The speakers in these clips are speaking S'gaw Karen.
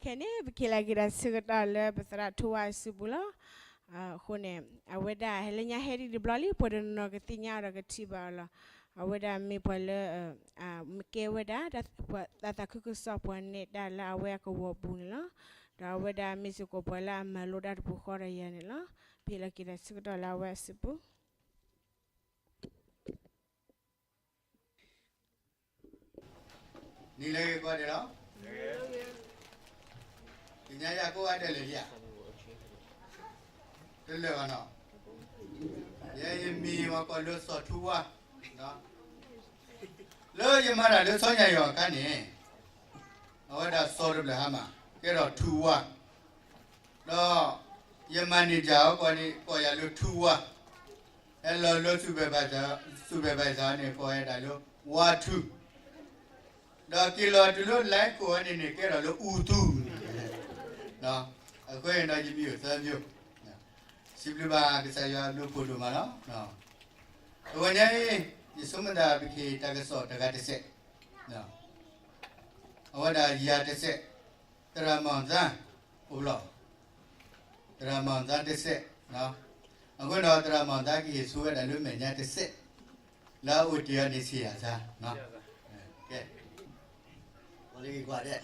ခဲန့ၣ် ပက့ၤလီၤက့ၤဒီးဆၢကတီၢ်လၢပသရၣ်ထူဝါအစုပူၤလီၤ. အဃိန့ၣ် အဝဲဒၣ်ဟဲလၢညါဟဲဒံးတဘျီလံ ပှၤတနီၤနီၤကသ့ၣ်ညါအီၤဒီးကထံၣ်ဘၣ်အီၤလီၤ. အဝဲဒၣ်မ့ၢ်ပှၤလၢ ကဲဝဲဒၣ် တၢ်သးခုကစီၣ်ပှၤနဲၣ်တၢ်လၢအဝဲအကဝီၤပူၤန့ၣ်လီၤ. ဒီးအဝဲဒၣ်မ့ၢ်စ့ၢ်ကီးပှၤလၢအမၤလိတၢ်တပူၤဃီဒီးယၤန့ၣ်လီၤ. ပဟ့ၣ်လီၤက့ၤဒီးဆၢကတီၢ်လၢအဝဲအစုပူၤ နံၤလၢဂ့ၤကိးဂၤဒဲးလီၤ. သ့ၣ်ညါယၤကိးဂၤဒဲးလၢာ်ဧါ, တလၢာ်ဘၣ်နီၤ. ယဲယမံၤဝဲကိးလၢစီၤထူဝါ, လၢယမၤတၢ်လၢစီညါယွၤအခါန့ၣ် အဝဲဒၣ်စီၤတဘျၢၣ်ဟါမၢ် ကဲထီၣ်ထူဝါ, ဒီးယမၤန့ၢ်ယၤအီၤကိးန့ၣ် ကိးယၤလၢထူဝါ, ဟဲလီၤလၢ supervisor န့ၣ် ကိးယၤဒၣ်လၢဝါထူ, ဒီးက့ၤလီၤတုၤလၢ လဲခိၣ် အန့ၣ်န့ၣ် ကဲထီၣ်လၢအူသူ, အဃိန့ၣ်ဒီးယမံၤအိၣ်သၢမံၤ, စံးဘျုးဘၣ်ကစၢ်ယွၤအဘျုးအဖှိၣ်ဒိၣ်မးလီၤ. တဂီၤညါအံၤ ယဆိကမိၣ်သးပကဟ့ၣ်တၢ်ကစီၣ်တဂၤတစဲး, အဝဲဒၣ်ယၤတစဲး, သရၣ်မီၢ်သါ, အိၣ်ဘျီၣ်, သရၣ်မီၢ်သါတစဲး, အဃိဒီးသရၣ်မီၢ်သါကဟ့ၣ်ဆိဝဲဒၣ်လၢမဲာ်ညါတစဲး, လၢအအိၣ်တ့ၢ်အီၤန့ၣ်ဆံးယၤသါ, ကဲ ပှၤလၢဂ့ၤကွၢ်ဒဲး,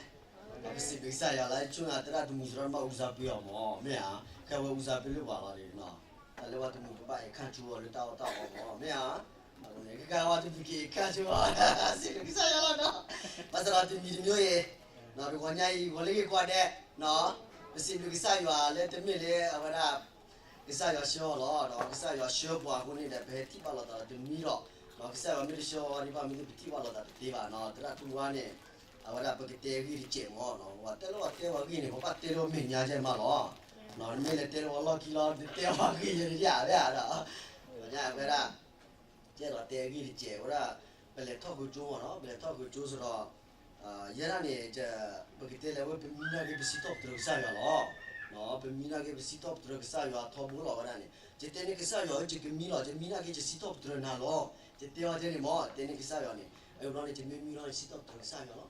ပစံးဘျုးကစၢ်ယွၤလၢ ဆိနၤသရၣ်တမုာ်စရီမး အူစၢ်ပှ့ၤအီၤမး, မ့ၢ်ဧါ, ခဲဝဲအူစၢ်ပှ့ၤလၢပှၤလီၤန့ၣ်, တၢ်လၢပှၤတမုာ်ပဘၣ်အဲၣ်ခၣ်ဆိအီၤလၢတၢ်အီၣ်တၢ်အီမး, မ့ၢ်ဧါ, ကဲဝဲတမုာ်က့ၤအဲၣ်ခၣ်ဆိအီၤ, စံးဘျုးကစၢ်ယွၤလီၤနီၤ, ဘၣ်ဆၣ်ဒီးတမံၤတမံၤအံၤ, တဂီၤညါအံၤ ပှၤလၢဂ့ၤကွၢ်ဒဲး, ပစံးဘျုးကစၢ်ယွၤလၢတမ့ၢ်လၢအဝဲဒၣ် ကစၢ်ယွၤဆှၢအီၤလီၤ, ဒီးကစၢ်ယွၤဆှၢပှၤအဃိန့ၣ်ဒီး ပဟဲထံၣ်ဘၣ်လိာ်သးဒီးတမံၤလီၤ, ဒီးကစၢ်ယွၤမ့ၢ်တဆှၢအီၤဒ်ဘၣ်မ့ၢ်သ့ၣ်ပထံၣ်ဘၣ်လိာ်သးတသ့ဘၣ်နီၤ, သရၣ်ထူဝါန့ၣ်, အဝဲဒၣ်ပကတဲအဂ့ၢ်တစဲးမးနီၤ, ပှၤတဲလၢပှၤတဲပှၤဂ့ၢ်န့ၣ် ပဘၣ်တဲလၢပမဲာ်ညါကဲမးလီၤ, နမ့ၢ်လဲၤတဲလၢပှၤလီၢ်ခံလီၤ နတဲပှၤဂ့ၢ်ယဲန့ၣ်ဒ်အဝဲဒီး, ဝဲဒၣ်, ကဲဒီးတဲအဂ့ၢ်တစဲး ဝဲဒၣ်, ပလဲၤထီၣ်ဃုာ်ကၠိမးနီၤ, ပလဲၤထီၣ်ဃုာ်ကၠိစ့ၢ်ဒီး ယဲဒၣ်န့ၣ်, ပကတဲလၢဝဲပမံနာ်က့ၤပစံးထီၣ်ပတြၢၤကစၢ်ယွၤလီၤ. ပမံနာ်က့ၤပစံးထီၣ်ပတြၢၤကစၢ်ယွၤထီဘိလီၤဝဲဒၣ်န့ၣ်, ယတဲန့ၢ်ကစၢ်ယွၤဧၢ ယကမံလီၤ, ယမံနာ်က့ၤယစံးထီၣ်ပတြၢၤနၤလီၤ. ယတဲဝဲတဲန့ၣ်မး, တဲန့ၢ်ကစၢ်ယွၤန့ၣ်, အဘျီန့ၣ် ယမ့ၢ်မံလီၤယစံးထီၣ်ပတြၢၤကစၢ်ယွၤလီၤ.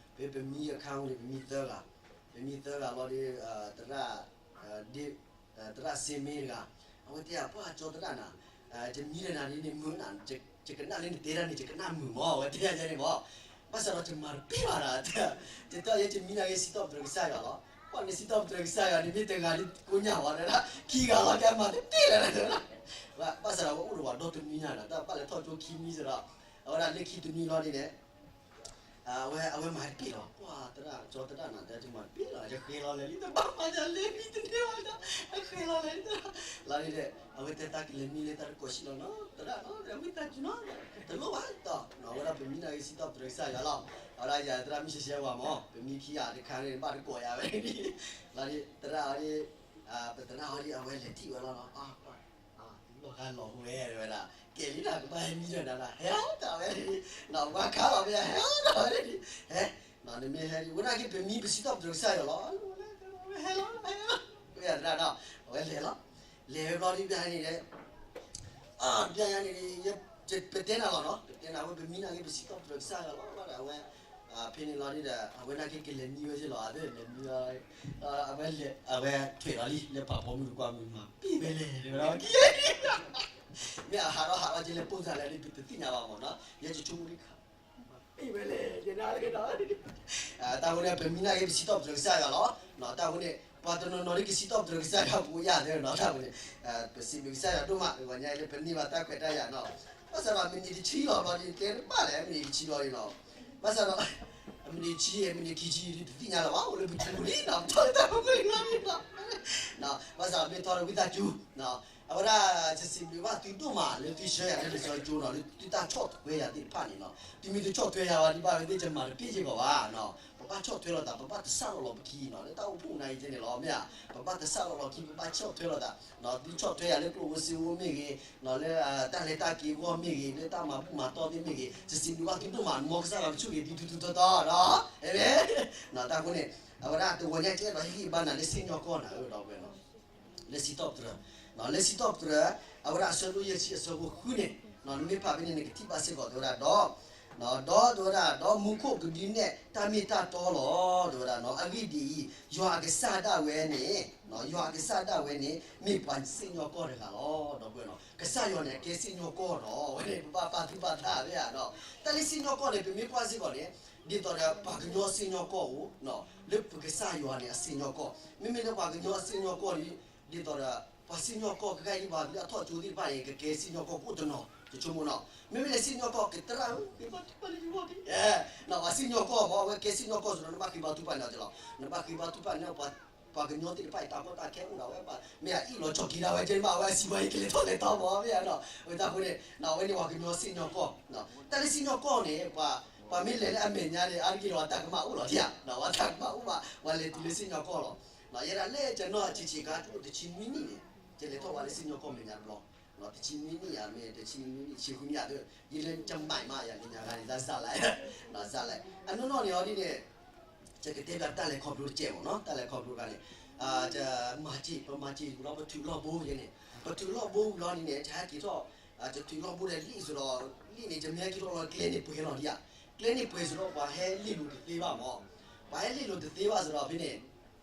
ဖဲပမံအခါန့ၣ် ပမံသၢဂၤ, ပမံသၢဂၤလီၤဒီး, သရၣ်, သရၣ်စ့မ့တဂၤ, အဝဲတဲယၤ ပှၢ်ကၠီသရၣ်နၤ, ယမံဒီးနၤဒ်န့ၣ်မုာ်နၤ, ယကနၣ်လၢနတဲတၢ်န့ၣ် ယကနၣ်မုာ်မး အဝဲတဲယၤန့ၣ်မး, ဘၣ်ဆၣ်ဒီးယမၤတပ့ၢ်ဘၣ်ဒီး, ယတဲယဲယမံနာ်က့ၤစံးထီၣ်ပတြၢၤကစၢ်ယွၤလီၤ. ပှၢ်န့ၣ်စံးထီၣ်ပတြၢၤကစၢ်ယွၤန့ၣ် မ့ၢ်တဂၤဒ်ကိညၢ်ဝဲဒၣ်, ခံဂၤလီၤကဲမၤတပ့ၢ်လၢၤ, ဘၣ်ဆၣ်ဒီးအဝဲအိၣ်ဒီးပှၤဒီတနွံညါဒီး တၢ်ဘၣ်လဲၤထီၣ်ကၠိခံနွံစ့ၢ်ဒီး, အဝဲဒၣ်လၢခံတနွံလီၤဒ်န့ၣ် အဝဲမၤတပ့ၢ်လီၤ, ပှၢ်သရၣ်ကၠီသရၣ်နၤ ယမၤတပ့ၢ်လီၤ, ယဃဲလီၤလဲၤလံ တဘၣ်မၤယၤလၢမံတန့ၢ်ဘၣ်ဒီး, ယဃဲလီၤလဲၤလံ, လီၤဒ်န့ၣ် အဝဲတဲတၢ်ကလဲၤမံလၢတၢ်တကိးဆံးလီၤနီၤ, သရၣ်နီၤ ဝံသးစူၤနီၤ, တလိၣ်ဘၣ်ဒီး, အဝဲဒၣ်ပမံနာ်က့ၤစံးထီၣ်ပတြၢၤကစၢ်ယွၤလီၤ, အဝဲဒၣ်ယၤသရၣ်မုၣ်ရှဲရှဲဝဲမး ပမံခံဂၤတခါန့ၣ် ဘၣ်တကိးယၤဝဲ, လီၤဒ်သရၣ်အီၤဒ်, ပသရၣ်အီၤဒ်အဝဲလဲၤထံၣ်ဝဲလီၤနီၤ, လီၤဂာ်လီၤဝဲဝဲဒၣ်, ကဲလံနၤ ကဘၣ်ဟဲမံဒီးနၤလီၤ, ဟဲအီၤတၢ်ဝဲ, နဝါခါလီၤဝဲ ဟဲအီၤတၢ်ဝဲ, ဟဲ, နမ့ၢ်ဟဲဒ် ဝဲဒၣ်က့ၤပမံပစံးထီၣ်ပတြၢၤကစၢ်ယွၤလီၤ, ဝဲဟဲလီၤ, ဝဲသရၣ်ဒီး, အဝဲလဲၤလီၤ, လဲၤဝဲဘျီဒ်ပျၢ်န့ၣ်, ပျၢ်ညါန့ၣ်, ပတဲနၤလီၤနီၤ, ပတဲနၤဝဲပမံနာ်က့ၤပစံးထီၣ်ပတြၢၤကစၢ်ယွၤလီၤ, ဘၣ်ဒီးအဝဲ ဖဲန့ၣ်လီၤဒ်ဒီး အဝဲနာ်က့ၤကလဲၤမံဝဲက့ၤလီၤ, အဝဲလဲၤမံဝဲ, အဝဲလဲၤ, အဝဲထွဲးလီၤလံ လၢပှၤပိာ်မုၣ်တကွၢ်မုၢ်မၤပ့ၢ်ဝဲလဲၣ်, မ့ၢ်အဟးထီၣ်ဟးထီၣ်က့ၤလၢပိၢ်သးလဲၣ်န့ၣ် ပတသ့ၣ်ညါဘၣ်မးနီၤ, ယဲယဆိကမိၣ်ဒ်ခါ မၤပ့ၢ်ဝဲလဲၣ်, တၢ်ဝဲန့ၣ် ပမံနာ်က့ၤပစံးထီၣ်ပတြၢၤကစၢ်ယွၤလီၤ, တၢ်ဝဲန့ၣ် ပှၤတနီၤနီၤဒ်ကစံးထီၣ်ပတြၢၤကစၢ်ယွၤပူၤယၤသ့နီၤ, တၢ်ဝဲန့ၣ်, ပစံးဘျုးကစၢ်ယွၤဒိၣ်မး တဂီၤညါအံၤလၢပန့ၢ်ဘၣ်တၢ်ခွဲးတၢ်ယာ်နီၤ, ဘၣ်ဆၣ်ဒီးမုၢ်နံၤတဆံလီၤဘျီဒ် တဲတဘၣ်လဲၣ် မုၢ်နံၤတဆံလီၤလံနီၤ, ဘၣ်ဆၣ်ဒီး မုၢ်နံၤတဆံ မုၢ်နံၤခံဆံဒ်တသ့ၣ်ညါလၢၤဘၣ် အိၣ်လၢပထူပူၤလံနီၤ, ပထီၣ်လၢတၢ်ဖိကလံၤလီၤလံနီၤ, ဘၣ်ဆၣ်ဒီးမ့ၢ်ထီၣ်လၢဝံသးစူၤ, အဝဲဒၣ် ယစံးဘျုးဘၣ်သုဒိၣ်မးလၢသုဆှၢယၤလၢလံာ်စီဆှံကၠိနီၤ, လၢသုတၢ်ဆီၣ်ထွဲယၤသ့ၣ်တဖၣ်န့ၣ်နီၤ, သုမ့ၢ်တဆီၣ်ထွဲယၤဘၣ်ဒ်ဘၣ်ဝဲသ့ၣ် ယမၤတပ့ၢ်စ့ၢ်ကီးဘၣ်နီၤ, ပဘၣ်ဆီၣ်ထွဲလိာ်သး ပဘၣ်တစၢ်လီၤလီၤပခံနီၤ, လၢတၢ်အိၣ်ဖှိၣ်နၤအံၤန့ၣ်လီၤ မ့ၢ်ဧါ, ပဘၣ်တစၢ်လီၤလီၤခံ ပဘၣ်ဆီၣ်ထွဲလိာ်သး, သုဆီၣ်ထွဲယၤလၢကျိၣ်ဧိၤစ့ဧိၤမ့ၢ်ဂ့ၤ, လၢတၢ်လဲၤတၢ်က့ၤအဂီၢ်မ့ၢ်ဂ့ၤ, လၢတၢ်မၤဘူၣ်မၤတီၢ်သ့ၣ်မ့ၢ်ဂ့ၤ, ယစံးဘျုးဘၣ်သုဒိၣ်မး မ်ကစၢ်ယွၤကဆိၣ်ဂ့ၤသုထူထူတီတီဒီး, အၤမ့ၣ်, တၢ်ဃိန့ၣ်, အဝဲဒၣ်တဂီၤညါကဲဒီးဟ့ၣ်ဂံၢ်ဘါနၤလၢစံၣ်ညီၣ်ကွီၢ်နၤဧၢဒီးဝဲနီၤ လၢစံးထီၣ်ပတြၢၤ, လၢစံးထီၣ်ပတြၢၤ, အဝဲဒၣ်အဆၢဒိၣ်ယဲၢ်ဆံအဆၢဖိဃုန့ၣ်, နမ့ၢ်ဖးဖဲန့ၣ် နကထံၣ်ဘၣ်စ့ၢ်ကီးတဲဝဲဒၣ်ဒီး, ဒီးတဲဝဲဒၣ် ဒီးမူခိၣ်ကဒုးနဲၣ်တၢ်မ့ၢ်တၢ်တီလီၤ တဲဝဲဒၣ်နီၤ. အဂ့ၢ်ဒ်အံၤ, ယွၤအကစၢ်ဒၣ်ဝဲန့ၣ်, ယွၤအကစၢ်ဒၣ်ဝဲန့ၣ် မ့ၢ်ပှၤစံၣ်ညီၣ်ကွီၢ်တဂၤလီၤ. ဒီပုၢ်ဝဲၢ်နီၤ, ကစၢ်ယွၤန့ၣ် အကဲစံၣ်ညီၣ်ကွီၢ်နီၤ, အဝဲန့ၣ် ပဘၣ်ပာ်သူၣ်ပာ်သးဝဲဧါနီၤ. တၢ်လၢစံၣ်ညီၣ်ကွီၢ်န့ၣ် ပမ့ၢ်ကွၢ်စ့ၢ်ကီးန့ၣ် ဒ်သိးဒီးပှၤကညီစံၣ်ညီၣ်ကွီၢ်အိၣ် လၢပကစၢ်ယွၤန့ၣ် အစံၣ်ညီၣ်ကွီၢ်, မ့မ့ၢ်လၢပှၤကညီအစံၣ်ညီၣ်ကွီၢ်ဒီး ဒ်သိးဒီး ပှၤစံၣ်ညီၣ်ကွီၢ်ကဂၤအံၤ ပှၤကလုာ်အထီၣ်ကၠိသ့ၣ်တဖၣ်န့ၣ် ကကဲစံၣ်ညီၣ်ကွီၢ်ကအိၣ်တနီၤ တဆိကမိၣ်နီၤ. မ့မ့ၢ်လၢစံၣ်ညီၣ်ကွီၢ် ကတရၣ်ဧၢ, ဃ့ဘါထုကဖၣ်လၢယဂီၢ်ဒံး, ပှၤစံၣ်ညီၣ်ကွီၢ်မ့ၢ် အဝဲကဲစံၣ်ညီၣ်ကွီၢ်စ့ၢ်ကီး နဘၣ်ဃ့ဘါထုကဖၣ်န့ၣ်လီၤ. နဘၣ်ဃ့ဘါထုကဖၣ်န့ၣ် ပှၤကညီသ့ၣ်တဖၣ်အံၤ တၢ်ကီတၢ်ခဲအိၣ်ဒီးဝဲ မ့ၢ်အအ့ၣ်လိာ်ဆိးက့ၤဒၣ်ဝဲ ကဲမး အဝဲအစံးဝဲအံၤ ကလဲၤထီၣ်လဲၤထီမ့ၢ် မ့ၢ်ဧါနီၤ. အဝဲတၢ်ဃိန့ၣ် အဝဲန့ၣ်ပှၤကညီစံၣ်ညီၣ်ကွီၢ်, တၢ်လၢစံၣ်ညီၣ်ကွီၢ်န့ၣ် ပှၤမ့ၢ်လဲၤလၢအမဲာ်ညါန့ၣ် အါတက့ၢ်ဒီး ပှၤတၢ်ကမၣ်အိၣ်လီၤဒံးဧါ, ပှၤတၢ်ကမၣ်အိၣ်ဘၣ် ပှၤလဲၤတုၤလၢစံၣ်ညီၣ်ကွီၢ်လီၤ. ယဲဒၣ်လၢကနီၢ်ဆံးဆံးခါ တအိၣ်တဆံနွံနံၣ်န့ၣ် ယလဲၤထီၣ်ဝဲလၢစံၣ်ညီၣ်ကွီၢ်မဲာ်ညါတဘျီ, တဆံနွံနံၣ်ဧါ မ့ၢ်တဆံနွံနံၣ် ဆံဃုနံၣ်ဧါ, ယလဲၤကမၣ်မး ယၤလၢညါဂၤန့ၣ် စးလဲၣ်, စးလဲၣ် အနီၢ်နီၢ်န့ၣ်အီၤဒ်န့ၣ် ယကတဲဘၣ်တၢ်လဲၤခီဖျိတကဲးမ့ၢ်နီၤ, တၢ်လဲၤခီဖျိတခါန့ၣ် ယမၤစ့ၢ် ပမၤစ့ၢ်လီၤ ပထုးလီၢ်ဘိယဲန့ၣ်, ပထုးလီၢ်ဘိဝံၤလီၤန့ၣ်န့ၣ် ယဟဲက့ၤထီၣ် ယထုးလီၢ်ဘိဒီးလံာ်စ့ၢ်ဒီး လံာ်န့ၣ် ယမ့ၢ်ဟဲက့ၤထီၣ်လီၤ ကျဲန့ၣ်ပှဲၤလီၤဒံးဧါ, ကျဲန့ၣ်ပှဲၤစ့ၢ်ဒီး ပှၤဟဲလ့ၣ်လိာ်တသ့ဘၣ်မ့ၢ်, ပှၤဟဲလ့ၣ်လိာ်တသ့ဘၣ်စ့ၢ်ဒီးဖဲန့ၣ်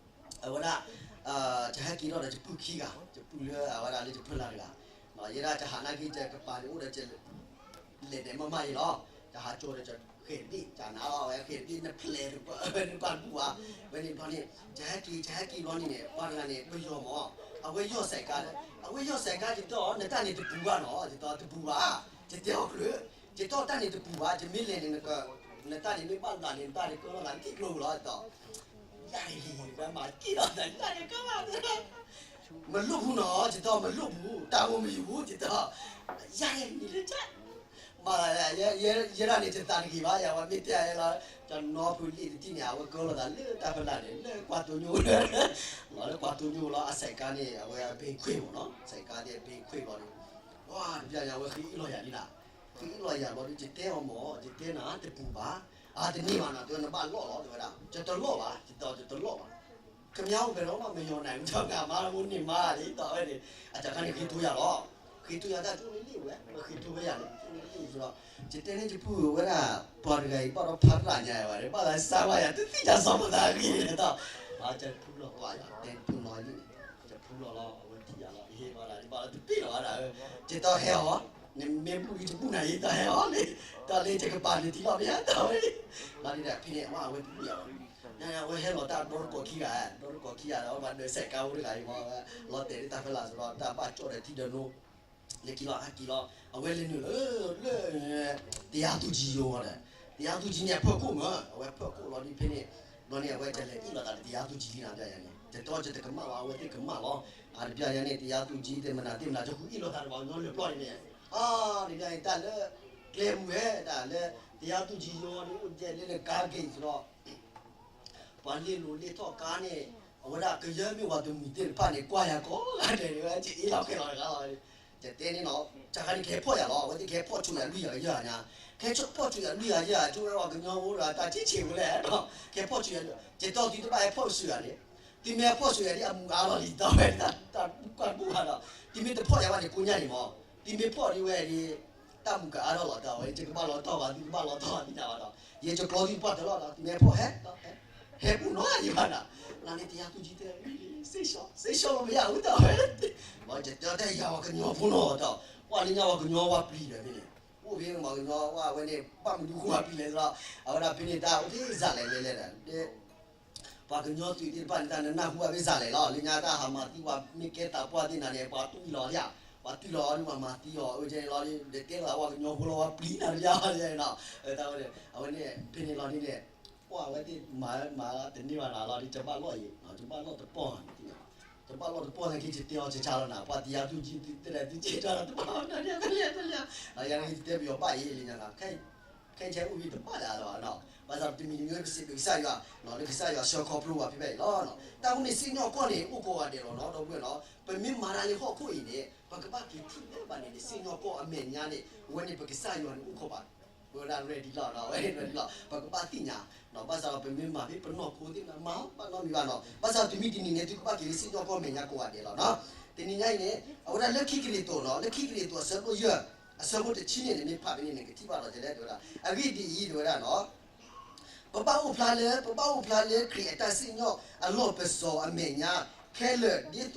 အဝဲဒၣ် ယဟဲက့ၤထီၣ်ဒီးယပုၢ်ခံဂၤ, ယပုၢ်လၢအဝဲဒၣ်လၢယဖၢလၢ်တဂၤ, ယဲဒၣ်ယဟးနာ်က့ၤ ယကပၤန့ၣ်အိၣ်ဒီးယ လဲၤဒဲးမးမးအံၤလီၤ, ယဟးကၠီဒီးယဃဲၤတဘ့ၣ် ယနၤလီၤ အဝဲဃဲၤတဘ့ၣ် နဖျဲးတပှၢ် နပာ်တဘူၣ်ဘၣ်, ဝဲန့ၣ်ဘျီန့ၣ် ယဟဲက့ၤ ယဟဲက့ၤဘျီန့ၣ်န့ၣ် ပှၤတဂၤန့ၣ် ပယီၤမ့ၢ် အဝဲယီၢ်စဲးကါဒီး အဝဲယီၢ်စဲးကါ ယတဲအီၤ နတၢ်န့ၣ်တပူၤဘၣ်နီၤ ယတဲတပူၤဘၣ်, ယတဲအီၤကျၢၤ, ယတဲအီၤတၢ်န့ၣ်တပူၤဘၣ် ယမ့ၢ်လဲၤန့ၣ် နတၢ်န့ၣ်မ့ၢ်ဘၣ်ဘျးန့ၣ် နတၢ်န့ၣ်ကၢလီၤသးလၢထံကျိပူၤလီၤ ယတဲ ယၤန့ၣ် ဝဲမၤက့ၤလီၤသး ယၤန့ၣ်ကၢဘၣ် မလိၣ်ဘူးနီၤ ယတဲ မလိၣ်ဘူး တၢ်ဂိၢ်မံၤဘူး ယတဲ ယၤန့ၣ်လၢ မၤ ယဲဒၣ်န့ၣ် ယသးတဂ့ၤဘၣ် ယဝဲမ့ၢ်တဲယဲလီၤ ယနီၢ်ဖုလံၣ်တထံၣ်န့ၣ် အဝဲကၢလီၤသးလၢတၢ်ဖီလာ်န့ၣ် လၢကွၢ်တိညိ လီၤလၢကွၢ်တိညိလီၤ အစဲးကါန့ၣ် အဝဲအဘ့ခွံမ့ၢ်နီၤ စဲးကါသ့ၣ်အဘ့ခွံလီၤန့ၣ် ပှၤတဘျီညါ အဝဲဃ့အ့ၣ်လီၤယၤလံလၢ ဃ့အ့ၣ်လီၤယၤလီၤဒီး ယတဲအီၤမ့ၢ် ယတဲနၤတပူၤဘၣ် အါတန့ၢ်ဘၣ်နီၤ တဲဝဲနဘၣ်လီၢ်လီၤ တဲဝဲဒၣ် ယတလီၢ်ဘၣ် ယတဲအီၤ ယတလီၢ်ဘၣ် ကမၢအိၣ်ဖဲလီၤ မ့ၢ်ယီၤနၤ မ့ၢ်တၢ်ကမၢမ့ၢ်န့ၢ်မါလံ တဲဝဲန့ၣ် အတခါန့ၣ် ဃ့တိၤယၤလီၤ ဃ့တိၤယၤတၢ်ကၠိလံလံဝဲ ဃ့တိၤဝဲယၤန့ၣ် ကၠိလံလံဒီး ယတဲန့ၣ်ယပုၢ်ဝဲဒၣ် ပှၤတဂၤအံၤ ဘၣ်ဒီးဖးတၢ်ညါဝဲ ဘၣ်သးစၢ်ဘၣ်ယၤ တသ့ၣ်ညါစီၤပသးအဂ့ၢ်န့ၣ်ဒီး ယဖုလီၤပှၤယၤ တဲဖုလီၤလံ ယဖုလီၤလီၤ အဝဲထံၣ်ယၤလီၤ ယဟ့ၣ်ဘၣ်ဒၣ် ယဘၣ်လီၤတပ့ၢ်လီၤဝဲဒၣ် ယတီဟဲအီၤ နမ့ၢ်ဘူၣ်ဂံၢ်တဘူၣ်နၤအံၤ တီဟဲအီၤလံ တီလၢယကပၤန့ၣ်ထံလီၤမ့ၢ်ယၤ တီဝဲ လီၤဒ်ဒီး ဖဲန့ၣ် အဝဲတဘူၣ်ယၤဘၣ် အဝဲဟဲလီၤတၢ်ဒီတကိးခံဂၤ ဒီတကိးခံဂၤဒီး အဝဲဘၣ်ဒၢးစဲးကါအိၣ်တဂၤအံၤမ့ၢ် လီၤတဲာ်လၢတၢ်ဖဲလာ်စ့ၢ်ဒီး တၢ်ဘၣ်ကၠီၣ်ဒီးထံဒီးနိ လၢခံလီၤဟဲက့ၤလီၤ အဝဲလဲၤနုာ်လၢ လၢ တရားသူကြီးရုံးဒီး တရားသူကြီးန့ၣ် အဖီခိၣ်မ့ၢ် အဝဲဖီခိၣ်လီၤဒ်ဖဲန့ၣ် ဘျီန့ၣ် အဝဲကလဲၤအ့ၣ်လိာ်သးဒီး တရားသူကြီးလံနၤ တဘျီညါန့ၣ် ယတီယတကမၣ်ဘၣ် အဝဲသ့ၣ်ကမၣ်လီၤ အတဘျီညါန့ၣ် တရားသူကြီးသ့ၣ်မနုၤ သ့ၣ်မနုၤ ယဃုအ့ၣ်လိာ်သးတဘၣ် ညီလၢာ်ပျီန့ၣ် အါ တဘျီန့ၣ် တၢ်လၢ ကျဲမုၢ်ဝဲ တၢ်လၢ တရားသူကြီးရုံးန့ၣ် အိၣ်ဒဲးလၢနကါက့ၤစ့ၢ်ဒီး ပှၤလ့ၣ်လိာ်လ့ၣ်ထီၣ်ကါန့ၣ် အဝဲဒၣ်ကယၢမ့ၢ်ပှၤတမှံၤသ့ၣ်တဖၣ်န့ၣ် ကွၢ်ယၤကိးဂၤဒဲးန့ၣ် ဝဲက့ၤအ့ၣ်လီၤခဲလီၤတဂၤလီၤ ယတဲန့ၣ်နီၤ တၢ်ခါန့ၣ် ကဟဲဖီၣ်ယၤလီၤ အဝဲသ့ၣ်ကဟဲဖီၣ်ဆိယၤလွံၢ်ဂၤယဲၢ်ဂၤညါ ကဟဲဖီၣ်ဆိယၤလွံၢ်ဂၤယဲၢ်ဂၤ ကၠိဝဲပှၤကညီဖိဒီး တၢ်ထံၣ်ဆံးဖိလဲၣ် ကဟဲဖီၣ်ဆိယၤ ယတဲသုတဘၣ်ဟဲဖီၣ်ဆိယၤန့ၣ် သုမ့ၢ်ဟဲဖီၣ်ဆိယၤန့ၣ် အမုာ်အါလီၤလံ တၢ်ဝဲ တၢ်ကွၢ်တဘူၣ်ဘၣ်ဒီး သုမ့ၢ်တဖီၣ်ယၤဘၣ်န့ၣ် ကိညါန့ၣ်မ့ၢ် သုမ့ၢ်ဖီၣ်ဒ်ဝဲန့ၣ် တၢ်မုာ်ကအါထီၣ်လီၤ တၢ်ဝဲ ယကဘၣ်လီၤတီၢ်ဘၣ် သုကဘၣ်လီၤတီၢ်ဘၣ်သ့ၣ်ညါဘၣ်ဒီး ယဲယကျီသုတပှၢ်တၢၢ်လီၤဒီး သုမ့ၢ်ဟဲဖီၣ်ဟဲ ဟဲ ဟဲပူၤနီၤယဘၣ်ဒီး လၢန့ၣ် တရားသူကြီးတဲ စ့ၢ်ကီး စ့ၢ်ကီး မ့ၢ်ယၤဝဲတၢ်ဝဲ ယတဲတၢ်ယၤဝဲကညီဖိနီၤဒီး ပှၤလၢညါဝဲကညီဝဲပျံၤဒီးန့ၣ် အိၣ်ဖဲမ့ၢ်ကညီဝဲဝဲန့ၣ် ဘၣ်မနုၤဃိဝဲပျံၤလဲၣ်ဒီး အဝဲဒၣ်ဖဲန့ၣ်တၢ်အိၣ်သ့ၣ်စးလဲၣ်လဲၣ်လဲၣ်ဒီး ပှၤကညီသုးသ့ၣ်တဖၣ်န့ၣ် တၢ်နနၢ်ဟူဘၣ်ဖဲစးလဲၣ်လီၤ လၢညါတၢ်ဟးမၤသံပှၤမ့ၢ်ကဲသးပှၢ်သ့ၣ်နၤန့ၣ် ပှၤတွံၢ်လီၤယၤ ပှၤတွံၢ်လီၤအီၤဒ်ပှၤမၤသံအီၤ အဝဲကဲန့ၣ်လီၤ ဒ်တဲလီၤဝဲကညီဖိလီၤဝဲပျံၤနၤတယၤလီၤ အဝဲန့ၣ် ဖဲန့ၣ်လီၤန့ၣ် ပှၤဝဲသ့ၣ်မၤမၤတန့ၢ်ဘၣ်နၤလီၤ ဒ်ယဘၣ်လီၢ်အံၤ ယဘၣ်လီၢ်တပီၢ် ယဘၣ်လီၢ်တပီၢ်နာ်က့ ယတဲအီၤဆၢဆၢလီၤနၤ ပှၤတရားသူကြီးတဲဒၣ်သုကဲထီၣ်တပီၢ်နၤ တလၢတလၢ ယၤနာ်က့ ယတဲပယီၤဘၣ်အံၤလၢညါ ခဲခဲဆဲးအိၣ်ဖဲတဘၣ်လၢၤလီၤနီၤ ဘၣ်ဆၣ်တမံၤတမံၤလၢပစံးဘျုးကစၢ်ယွၤ လၢကစၢ်ယွၤဆှၢခီဖျိပှၤဖဲဖဲအံၤလီၤ. တၢ်ဃိန့ၣ် စံၣ်ညီၣ်ကွီၢ်န့ၣ် အိၣ်ကိးဂၤဒဲးလီၤနီၤ ဒီပုၢ်ဝဲၢ်နီၤ ပမ့ၢ်မၤတၢ်လၢဟီၣ်ခိၣ်အံၤန့ၣ် ပကဘၣ်က့ၤထံၣ်လၢဘၣ်န့ၣ်န့ၣ် စံၣ်ညီၣ်ကွီၢ်အမဲာ်ညါန့ၣ် အဝဲန့ၣ်ပကစၢ်ယွၤန့ၣ်အိၣ်ခိးဘၣ် ပဝဲဒၣ် ready လီၤ အဝဲ ready လီၤ ပကဘၣ်သ့ၣ်ညါ ဘၣ်ဆၣ်ဒီးပမ့ၢ်မၤဖဲပနီၢ်ခိသ့ၣ်မး မၤဘၣ်နီတမံၤဘၣ်နီၤ ဘၣ်ဆၣ်တမံၤတမံၤန့ၣ် သုကဘၣ်က့ၤလၢစံၣ်ညီၣ်ကွီၢ်မဲာ်ညါကိးဂၤဒဲးလီၤနီၤ တနံၤညါအံၤန့ၣ် အဝဲဒၣ်လၢခံကရံၣ်သူးနီၤ လၢခံကရံၣ်သူးအဆၢဒိၣ်ယဲၢ် အဆၢဖိတဆံန့ၣ် နမ့ၢ်ဖးဖဲန့ၣ် နကထံၣ်ဘၣ်ဒီးဒ်လဲၣ် တဲဝဲဒၣ်. အဂ့ၢ်ဒ်အံၤ တဲဝဲဒၣ်နီၤ, ပဘၣ်အိၣ်ဖျါလၢ ပဘၣ်အိၣ်ဖျါလၢခရံာ်အတၢ်စံၣ်ညီၣ်အလီၢ်ပစီၤအမဲာ်ညါ ခဲလၢာ်ဒ်သိး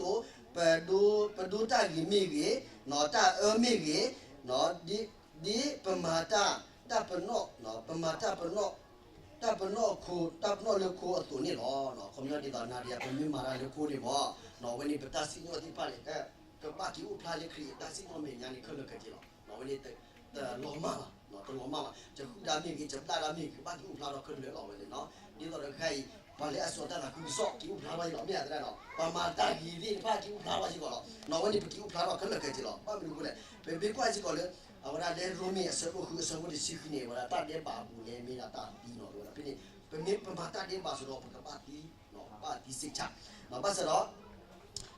ပဒိ ပဒိတၢ်ဂ့ၤမ့ၢ်ဂ့ၤ, တၢ်အၢမ့ၢ်ဂ့ၤ, ဒ် ဒ်ပမၤတၢ် တၢ်ပနီၣ် ပမၤတၢ်ပနီၣ် တၢ်ပနီၣ်ခိ တၢ်ပနီၣ်လၢခိအသိးန့ၣ်လီၤ. ခီပညီဒ်သိးနၤဒီးယၤ ပမ့ၢ်မၤတၢ်လၢခိန့ၣ်မ့ၢ် အဝဲန့ၣ် ပတၢ်စံၣ်ညီၣ်သ့ၣ်တဖၣ်န့ၣ် ကဘၣ်က့ၤအိၣ်ဖျါလၢခရံာ်အတၢ်စံၣ်ညီၣ်မဲာ်ညါန့ၣ် ခဲလၢာ်ခဲဆ့လီၤ. အဝဲန့ၣ် တလီၤမၢ်ဘၣ်, တလီၤမၢ်ဘၣ်. ယဃုဒၣ်မ့ၢ်ဂ့ၤ, ယဘျၣ်ဒၣ်မ့ၢ်ဂ့ၤ, ကဘၣ်က့ၤအိၣ်ဖျါထီၣ်ခဲလၢာ်လီၤ အဝဲန့ၣ်နီၤ. ဒ်သိးဒီးခဲအံၤ ပှၤလၢအစိာ်တၢ်သးခုကစီၣ် က့ၤအိၣ်ဖျါထီၣ်အံၤလီၤ, မ့ၢ်ဧါသရၣ်နီၤ. ပှၤမၤတၢ်ဂ့ၤသ့ၣ်တဖၣ် က့ၤအိၣ်ဖျါထီၣ်စ့ၢ်ကီးလီၤ. အဝဲန့ၣ် ပက့ၤအိၣ်ဖျါထီၣ်ခဲလၢာ်ခဲဆ့လီၤ. ဘၣ်မနုၤအဃိလဲၣ်, ပမ့ၢ်ကွၢ်စ့ၢ်ကီးလၢ အဝဲဒၣ်လၢရိမ့ၤအဆၢဒိၣ်ဃု အဆၢဖိတဆံဃုန့ၣ် အဝဲဒၣ်တၢ်ဒဲးဘးအပူၤန့ၣ် မ့ၢ်ဒၣ်တၢ်သံနီၤ တဲဝဲဒၣ်. ဖဲန့ၣ် ပမ့ၢ်ပမၤတၢ်ဒဲးဘးအသိးဒီး ပကဘၣ်သံ ဘၣ်သံစ့ၢ်ကီး. ဘၣ်ဆၣ်ဒီး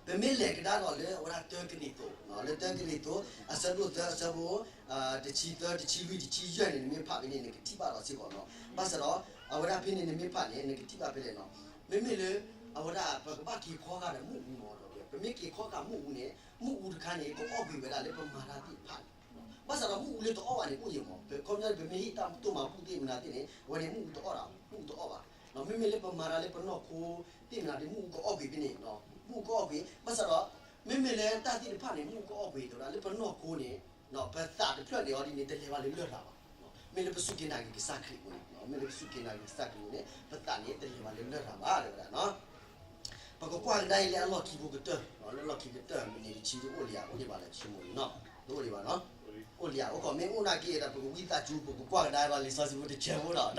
ပမ့ၢ်လဲၤကဒါဒီးလၢအဝဲဒၣ်တၢကရံၣ်သူး, လၢတၢကရံၣ်သူး အဆၢဒိၣ်သၢ အဆၢဖိ တဆံသၢ တဆံလွံၢ် တဆံယဲၢ်န့ၣ် နမ့ၢ်ဖးဖဲန့ၣ် နကထံၣ်ဘၣ်ဒီးစ့ၢ်ကီးနီၤ. ဘၣ်ဆၣ်ဒီး အဝဲဒၣ်ဖဲန့ၣ် နမ့ၢ်ဖးန့ၣ် နကထံၣ်ဘၣ်ဖဲလဲၣ်နီၤ. မ့မ့ၢ်လၢ အဝဲဒၣ် ပကဘၣ်က့ၤခီဂာ်ဒီးမုၢ်အူမ့ၢ်ဒီး ပမ့ၢ်က့ၤခီဂာ်မုၢ်အူန့ၣ် မုၢ်အူတခါန့ၣ် ကအီၣ်ကွံာ်ဝဲဒၣ်လၢပမၤတၢ်သ့ၣ်တဖၣ်န့ၣ် ဘၣ်ဆၣ်ဒီးမုၢ်အူလၢတအီၣ်ဘၣ်န့ၣ် အိၣ်ယံၤမး. ပခီပညီန့ၣ် ပမ့ၢ်ဟ့ၣ်တၢ်တိၢ်မၤဘူၣ်သ့ၣ်မနုၤသ့ၣ်န့ၣ် အဝဲန့ၣ်မုၢ်အူတအီၣ်ဒၣ်, မုၢ်အူတအီၣ်ဘၣ်. မ့မ့ၢ်လၢပမၤတၢ်လၢပနီၢ်ခိသ့ၣ်မနုၤန့ၣ် မုၢ်အူကအီၣ်ကွံာ်ဖဲန့ၣ်, မုၢ်အူကအီၣ်ကွံာ်. ဘၣ်ဆၣ်ဒီး မ့မ့ၢ်လၢတၢ်သ့ၣ်တဖၣ်န့ၣ် မုၢ်အူကအီၣ်ကွံာ် တဲဝဲဒၣ် လၢပနီၢ်ခိန့ၣ် ပသးတဖျၢၣ်န့ၣ်အီၤဒ်န့ၣ် တလဲၤဘၣ်လၢလရာ်ဘၣ်. မ့ၢ်လၢပစူၢ်က့ၤနာ်က့ၤကစၢ်ခရံာ်အဃိန့ၣ်, မ့ၢ်လၢပစူၢ်က့ၤနာ်က့ၤကစၢ်ခရံာ်အဃိန့ၣ် ပသးန့ၣ် တလဲၤဘၣ်လၢလရာ်ဘၣ် တဲဝဲဒၣ်. ပကကွၢ်ကဒါအံၤလၢအလီၢ်ခံဖိကတၢၢ်, လၢလီၢ်ခံကတၢၢ် မံးနံးတဆံတအိၣ်လံဧါ, အိၣ်ဒံးဘၣ်လၢဆိကမိၣ်န့ၣ်နီၤ, တအိၣ်ဒံးဘၣ်နီၤ, အိၣ်လံဧါ. အိၣ်ခိး မ့ၢ်အိၣ်နာ်က့ဒီး ပကဝံသးစူၤ ပကကွၢ်ကဒါဒီးလံာ်စီဆှံဖိတဆၢဖိဒီး,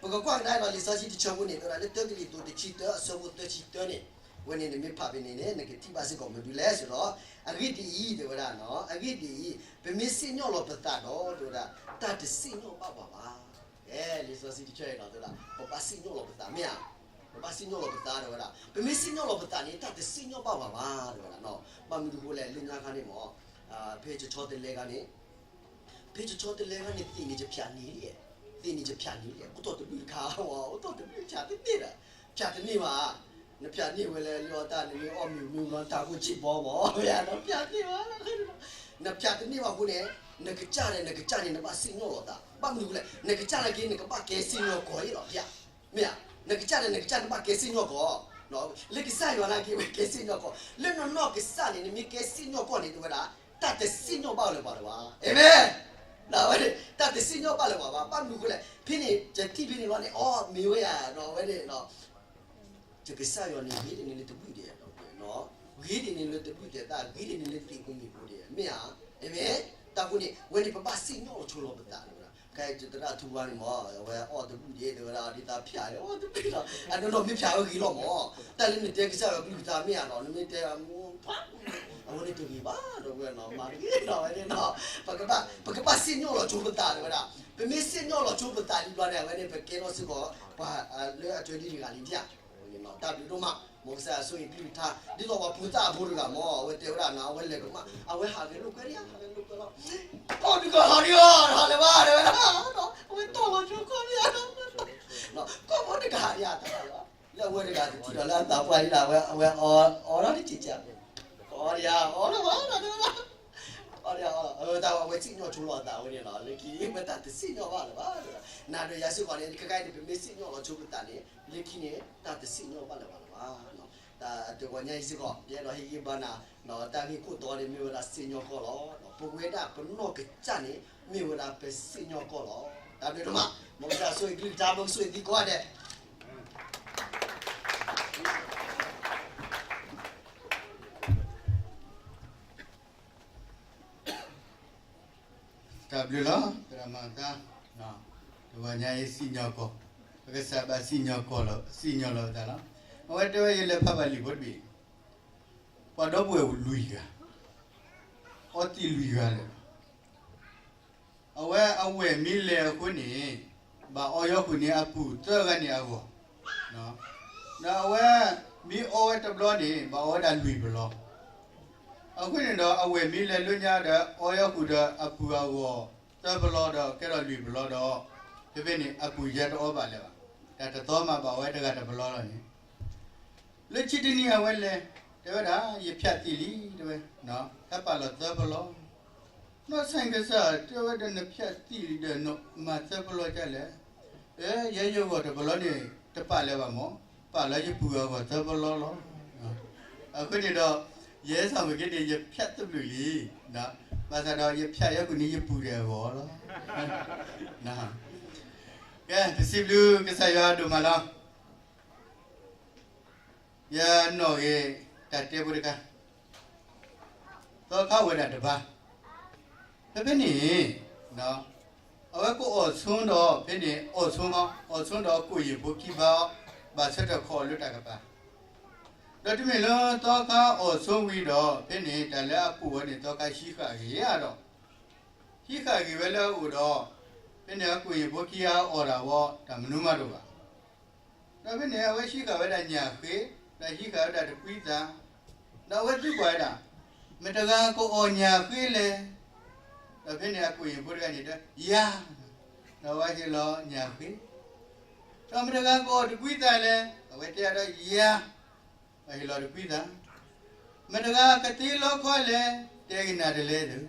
ပကကွၢ်ကဒါဒီးလံာ်စီဆှံတဆၢဖိန့ၣ် တဲဝဲဒၣ်လၢတၢကရံၣ်သူးတဆံတၢ အဆၢဖိသၢဆံတၢန့ၣ်, အဝဲန့ၣ်နမ့ၢ်ဖးဖဲန့ၣ်န့ၣ် နကထံၣ်ဘၣ်စ့ၢ်ကီးမနုၤလဲၣ် စ့ၢ်ဒီး, အဂ့ၢ်ဒ်အံၤ တဲဝဲဒၣ်နီၤ, အဂ့ၢ်ဒ်အံၤ ပမ့ၢ်စံၣ်ညီၣ်လီၤပသးဒီး တဲဝဲဒၣ် တၢ်တစံၣ်ညီၣ်ဘၣ်ပှၤဘၣ်. အဲ လံာ်စီဆှံတဆၢအံၤနီၤ တဲဝဲဒၣ် ပဘၣ်စံၣ်ညီၣ်လီၤပသး မ့ၢ်ဧါ, ပဘၣ်စံၣ်ညီၣ်လီၤပသး တဲဝဲဒၣ်. ပမ့ၢ်စံၣ်ညီၣ်လီၤပသးန့ၣ် တၢ်တစံၣ်ညီၣ်ဘၣ်ပှၤဘၣ် တဲဝဲဒၣ်နီၤ. ဘၣ်မနုၤအဃိလဲၣ် လၢညါခါန့ၣ်မ့ၢ် ဖဲကဆီတလဲခါန့ၣ်, ဖဲကဆီတလဲခါန့ၣ် သ့ၣ်န့ၣ်ယဖၠးန့ၢ်လံ, သ့ၣ်န့ၣ်ယဖၠးန့ၢ်လံ, အိၣ်တီၢ်တဘျုးတခါမ့ၢ် အိၣ်တီၢ်တဘျုးဖၠးတန့ၢ်ဒီး, ဖၠးတန့ၢ်ဘၣ်. နဖၠးန့ၢ်ဝဲလၢ လၢအီၣ်တၢ် နမ့ၢ်အီၣ်မ့ၤမ့ၢ်ဘျီ တၢ်ကိၢ်ဆံးဘီမ့ၢ် မ့ၢ်ဧါ, နဖၠးတန့ၢ်ဘၣ်. နဖၠးတန့ၢ်ဘၣ်အဃိန့ၣ်, နကစၢ်ဒီးနကစၢ်န့ၣ် နဘၣ်စံၣ်ညီၣ်လီၤသး. ဘၣ်မနုၤအဃိလဲၣ်, နကစၢ်နာ်က့ နကဘၣ်ကဲစံၣ်ညီၣ်ကွီၢ်အံၤလီၤ ဖၠး, မ့ၢ်ဧါ. နကစၢ်ဒီးနကစၢ် နဘၣ်ကဲစံၣ်ညီၣ်ကွီၢ် လၢကစၢ်ယွၤနာ်က့ ဝဲကဲစံၣ်ညီၣ်ကွီၢ်. လၢနနီၢ်ကစၢ်န့ၣ် နမ့ၢ်ကဲစံၣ်ညီၣ်ကွီၢ်န့ၣ် တဲဝဲဒၣ် တၢ်တစံၣ်ညီၣ်ဘၣ်လၢၤပှၤလၢၤဘၣ်. အၤမ့ၣ်. တၢ်တစံၣ်ညီၣ်ဘၣ်လၢၤပှၤဘၣ်. ဘၣ်မနုၤအဃိလဲၣ်, ဖဲန့ၣ် ယထံၣ်ဖဲန့ၣ်လီၤန့ၣ် အီ မ့ၢ်ဝဲယၤဒီး အဝဲန့ၣ် ယကစၢ်ယွၤန့ၣ် ဂ့ၤဒ်န့ၣ်လၢတဘျုးဒဲး, ဂ့ၤဒ်န့ၣ်လၢတဘျုးဒဲးသၣ်, ဂ့ၤဒ်န့ၣ်လၢသ့ၣ်ကိမံၤဖိဒဲး, မ့ၢ်ဧါ. အၤမ့ၣ်. တၢ်ဃိန့ၣ် ဝဲန့ၣ်ပဘၣ်စံၣ်ညီၣ်လီၤဆိလီၤပသး တဲဝဲဒၣ်. ခဲအံၤသရၣ်ထူဝါန့ၣ်မ့ၢ် အဝဲအီၣ်တဘျုးဒဲး တဲဝဲဒၣ် ဒ်သိးဖၠးန့ၣ် အီၣ်တဘျုးလီၤ. အနီၢ်နီၢ်မ့ၢ်ဖၠးဝဲဂ့ၤလီၤမ့ၢ်, တၢ်လၢနတဲကစၢ်ယွၤကလုၢ်ကထါမ့ၢ်ဧါဒီး နမ့ၢ်တဲ အဝဲန့ၣ်တဂ့ၤဘၣ် တဲဝဲနီၤ, မၤတဂ့ၤနီၤ ဝဲန့ၣ်နီၤ. ပကဘၣ် ပကဘၣ်စံၣ်ညီၣ်လီၤဆိပသး တဲဝဲဒၣ်. ပမ့ၢ်စံၣ်ညီၣ်လီၤဆိပသးဒ်ဘျီန့ၣ် အဝဲန့ၣ် ပကဲထီၣ်စ့ၢ်ကီး ပှၤလၢအတၢ်ဒ်တဂၤလံ ဒ်ဧါ. တၢ်ဘျုးဒိၣ်မး, မ်ကစၢ်ယွၤဆိၣ်ဂ့ၤကလုၢ်ကထါ, ဒ်သိးပှၤဖိသၣ်အဖိတဂၤမ့ၢ် အဝဲတဲဝဲဒၣ်နီၤ အဝဲလဲၤကမၣ် အဝဲဟးဂဲၤလိာ်ကွဲဒံးဧါ, ဟးဂဲၤလိာ်ကွဲလီၤ. အိၣ်ဒုးကဟးဒံးဧါ, ဟးလၢၤဘၣ် တဲဝဲဒၣ်. အဝဲတီၢ်လီၤဆိခီၣ်ဒံးဧါ, ကီၢ်ဖိတကဟးဒံးဧါ, တၢ်လီၤ. လၢအဝဲတဂၤတထံၣ်ဒီးလၢအသးပှၢ်ဒံးဧါ, အဝဲအီဒၣ်တက့ၢ်ကၢ်, အီဒံးဧါ, အီလၢၤဘၣ် တဲဝဲဒၣ်. အီဒံးဧါ, အီလၢၤ, တၢ်ဝဲစံၣ်ညီၣ်ဆိလီၤအသးဝဲန့ၣ်လီၤ. လၢခံန့ၣ် ပတၢ်တစံၣ်ညီၣ်ဘၣ်လၢၤဘၣ် တဲဝဲဒၣ်. နၤဒီးယၤစ့ၢ်ကီးန့ၣ် ခဲခါအံၤန့ၣ် ပမ့ၢ်စံၣ်ညီၣ်လီၤဆိပသးန့ၣ် လၢခံန့ၣ် တၢ်တစံၣ်ညီၣ်ဘၣ်လၢၤဘၣ်လၢၤဘၣ်. တၢ်တဂီၤညါအံၤစ့ၢ်ကီး ယအဲၣ်ဒိးဟ့ၣ်ဂံၢ်ဘါနၤ, တၢ်ဂ့ၢ်ခိၣ်တီန့ၣ် မ့ၢ်ဝဲဒၣ်စံၣ်ညီၣ်ကွီၢ်လီၤ. ပဝဲဒၣ်ပနီၢ်ကစၢ်န့ၣ် မ့ၢ်ဝဲဒၣ်ပစံၣ်ညီၣ်ကွီၢ်လီၤ. တၢ်ဘျုးဒိၣ်မး, မ်ကစၢ်ယွၤဆိၣ်ဂ့ၤကလုၢ်ကထါ, မ်ကဆိၣ်ဂ့ၤသုကိးဂၤဒဲး. တၢ်ဘျုးလီၤ သရၣ်မၤသါ, တဂီၤညါအံၤစံၣ်ညီၣ်ကွီၢ်, ပကစၢ်ဘၣ်စံၣ်ညီၣ်ကွီၢ်လီၤ, စံၣ်ညီၣ်လီၤပသးလီၤ. အဝဲတဲဝဲ ယလဲၤဖးဘၣ်လံာ်ဖိတဘ့ၣ်, ပှၤဒီပုၢ်ဝဲၢ်လွံၢ်ဂၤ, အီသံးလွံၢ်ဂၤလၢာ်လီၤ. အဝဲအဝဲၢ်မ့ၢ်လဲၤအဃိန့ၣ်, ဘၣ်အီယီၤဃုာ်န့ၢ်အပုၢ်သၢဂၤန့ၣ်အဂီၢ်, ဒီးအဝဲမ့ၢ်အီဝဲတဘျီန့ၣ် ဘၣ်အီဝဲဒၣ်လွံၢ်ပလီ. အဃိန့ၣ်ဒီး အဝဲၢ်မ့ၢ်လဲၤလၢညါဒီး အီယီၤဃုာ်ဒီးအပုၢ်အဂီၢ်သၢပလီဒီးကဲထီၣ်လွံၢ်ပလီဒီး, ဖဲဖဲန့ၣ် အပုၢ်ယဲတအီဘၣ်လၢၤဘၣ်, တၢ်တသီမးဘၣ်ဝဲတဂၤတပလီလီၤန့ၣ် လၢခံတနံၤအဝဲလဲၤ, တဲဝဲဒၣ် ယဖၠးသံးလံ တဲဝဲ, ဟဲပာ်လီၤသၢပလီ, နီၢ်ဆဲးကစၢ်တဲဝဲဒီး နဖၠးသံၣ်ဒီး နမၤသၢပလီၢ်ဒ်လဲၣ်. အဲ ယဲယဂီၢ်တပလီၢ်န့ၣ် တပာ်လၢၤဘၣ်မး, ပာ်လၢယပုၢ်အဂီၢ်သၢပလီၢ်လီၤ. အဃိန့ၣ်ဒီး ယဲစီၤမ့ၢ်က့န့ၣ် ယဖၠးသဘျုးလံ, ဘၣ်ဆၣ်ဒီးယဖၠးယဲၢ်ကူၣ်န့ၣ် ယပုၢ်ဒဲးအဂီၢ်လီၤ. ကဲ ပစံးဘျုးကစၢ်ယွၤဒိၣ်မးလီၤ. ယနီၣ်ဂ့ၤတၢ်တဲဖိတခါ, သီခါအိၣ်ဝဲဒၣ်တဘါ, ဖဲဖဲန့ၣ် အဝဲကအီၣ်ဆိဒီး ဖဲန့ၣ်အီၣ်ဆိ, အီၣ်ဆိဒီးကိၣ်ယံၢ်ဖိခံဘါအီၤ, ဘၣ်ဆၢထၢၣ်ခိးအီၤလၢတၢ်ကပၤ, ဒီးတုၤမ့ၢ်လၢသီခါအီၣ်ဆိဝံၤဒီး ဖဲန့ၣ်တၢ်လၢအကိၣ်ဝဲန့ၣ် သီခါဟံးဃာ်ဂ့ၤဧါဒီး, ဟံးဃာ်ဂ့ၤဝဲလၢအအိၣ်ဒီး, ဖဲန့ၣ်အကိၣ်ယံၢ်ဖိခံဂၤအီၣ်တၢ်ဝံၤ တၢ်မနုၤမးတအိၣ်ဘၣ်. ဒီးဖဲန့ၣ် အဝဲဟံးဃာ်ဝဲဒၣ်ညၣ်ဃ့, ဒီးဟံးဃာ်ဝဲဒၣ်တကွံသၣ်, ဒီးအဝဲသံကွၢ်ဝဲဒၣ်, မတၤတဂၤကအီၣ်ညၣ်ဃ့လဲၣ်. ဒီးဖဲန့ၣ်အကိၣ်ယံၢ်ဖိတဂၤန့ၣ်တဲ ယၤ, ဒီးအဝဲဟ့ၣ်လီၤညၣ်ဃ့, ဒီးမတၤတဂၤကအီၣ်တကွံသၣ်လဲၣ်. အဝဲတဲဒီးယၤ, ဒီးဟ့ၣ်လီၤတကွံသၣ်, မတၤတဂၤကသ့လီခီလဲၣ်, တဲကနၣ်တလဲၣ်.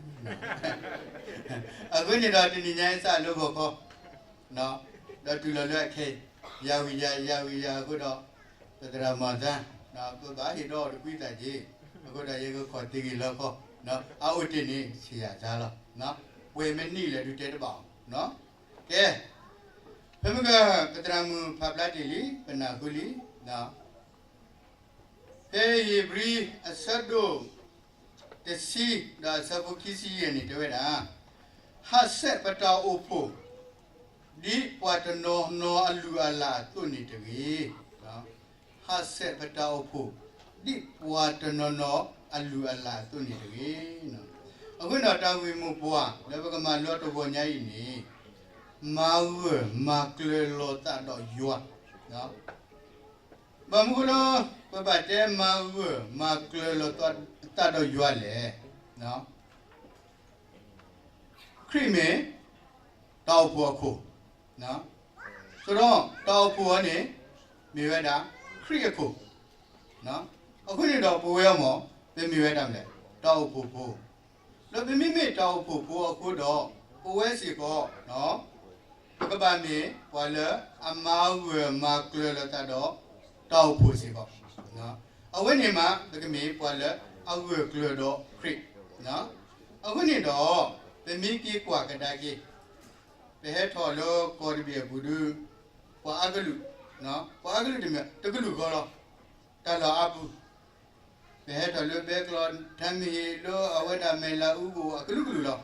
အဃိန့ၣ်ဒီးတနံၤညါအံၤစးလၢဂီၤခီ ဒီးတုၤလီၤလၢအခဲအံၤ, ယၤဝံၤယၤ ယၤဝံၤယၤအဃိဒီး, ပသရၣ်မုၣ်သါ, ပဘၣ်ဟ့ၣ်ဒီးအီၤတကွံသၣ်က့ၤ, အဃိဒီးယကခီၣ်တ့ၢ်ဂ့ၤလီခီ, အအိၣ်တ့ၢ်န့ၣ် ဆံးယၤသါလီၤ. ပှဲၤမ့ၢ်နံၣ်လဲၣ်ဒုးတဲတဘၣ်အီၤ, ကဲ, ဖဲမုၢ်ဂီၤ ပသရၣ်မုၣ်ဖးဖျါတ့ၢ်လံ ပနၢ်ဟူလံ ဖဲဧ့ၤဘြံၤအဆၢဒိၣ်တဆံ ဒီးအဆၢဖိခံဆံယဲၢ်န့ၣ် တဲဝဲဒၣ်, ဟးဆှဲးပတၢ်အိၣ်ဖှိၣ် ဒ်ပှၤတနီၤနီၤအလုၢ်အလၢ်အသိးန့ၣ်တဂ့ၤ. ဟးဆှဲးပတၢ်အိၣ်ဖှိၣ် ဒ်ပှၤတနီၤနီၤအလုၢ်အလၢ်အသိးန့ၣ်တဂ့ၤ. အဃိန့ၣ်ဒီးတၢ်ဂ့ၢ်မိၢ်ပှၢ်လၢပကမၤလိတဂီၤညါအံၤန့ၣ်, မၤဂၢၢ်မၤကျၢၤလီၤသးဒီးယွၤ ဘၣ်မနုၤအဃိလၢ ပဘၣ်တဲမၤဂၢၢ်မၤကျၢၤလီၤသးဒီးယွၤလဲၣ်. ခရံာ်မ့ၢ်တၢ်အိၣ်ဖှိၣ်အခိၣ်, ဆိုတော့တၢ်အိၣ်ဖှိၣ်အံၤန့ၣ် မ့ၢ်ဝဲဒၣ်ခရံာ်အခိၣ်, အဃိန့ၣ်ဒီးပဝဲအံၤမ့ၢ် ပမ့ၢ်ဝဲဒၣ်မနုၤလဲၣ်, တၢ်အိၣ်ဖှိၣ်ဖိ, ဒီးပမ့မ့ၢ်တၢ်အိၣ်ဖှိၣ်ဖိအဃိဒီး ပဝဲစ့ၢ်ကီး ပကဘၣ်မ့ၢ်ပှၤလၢအမၤဂၢၢ်မၤကျၢၤလီၤသးဒီးတၢ်အိၣ်ဖှိၣ်စ့ၢ်ကီး, အဝဲန့ၣ်မး ပကမ့ၢ်ပှၤလၢအဂၢၢ်ကျၢၤဒီးခရံာ်, အဃိန့ၣ်ဒီး ပမ့ၢ်က့ၤကွၢ်ကဒါက့ၤ ပဟဲထီၣ်လၢကီၢ်တဘ့ၣ်အပူၤဒီး ပှၤအကလုာ်, ပှၤအကလုာ်တမ့ၢ် တကလုာ်ဃီလီၤ, တၢ်လီၢ်အါပူၤ ပဟဲထီၣ်လၢဘဲကျီၢ် ထမ့ၢ်ဟ့ၣ်လၢအဝဲဒၣ်မဲၢ်လးအူကအိၣ်အကလုာ်ကလုာ်လီၤ.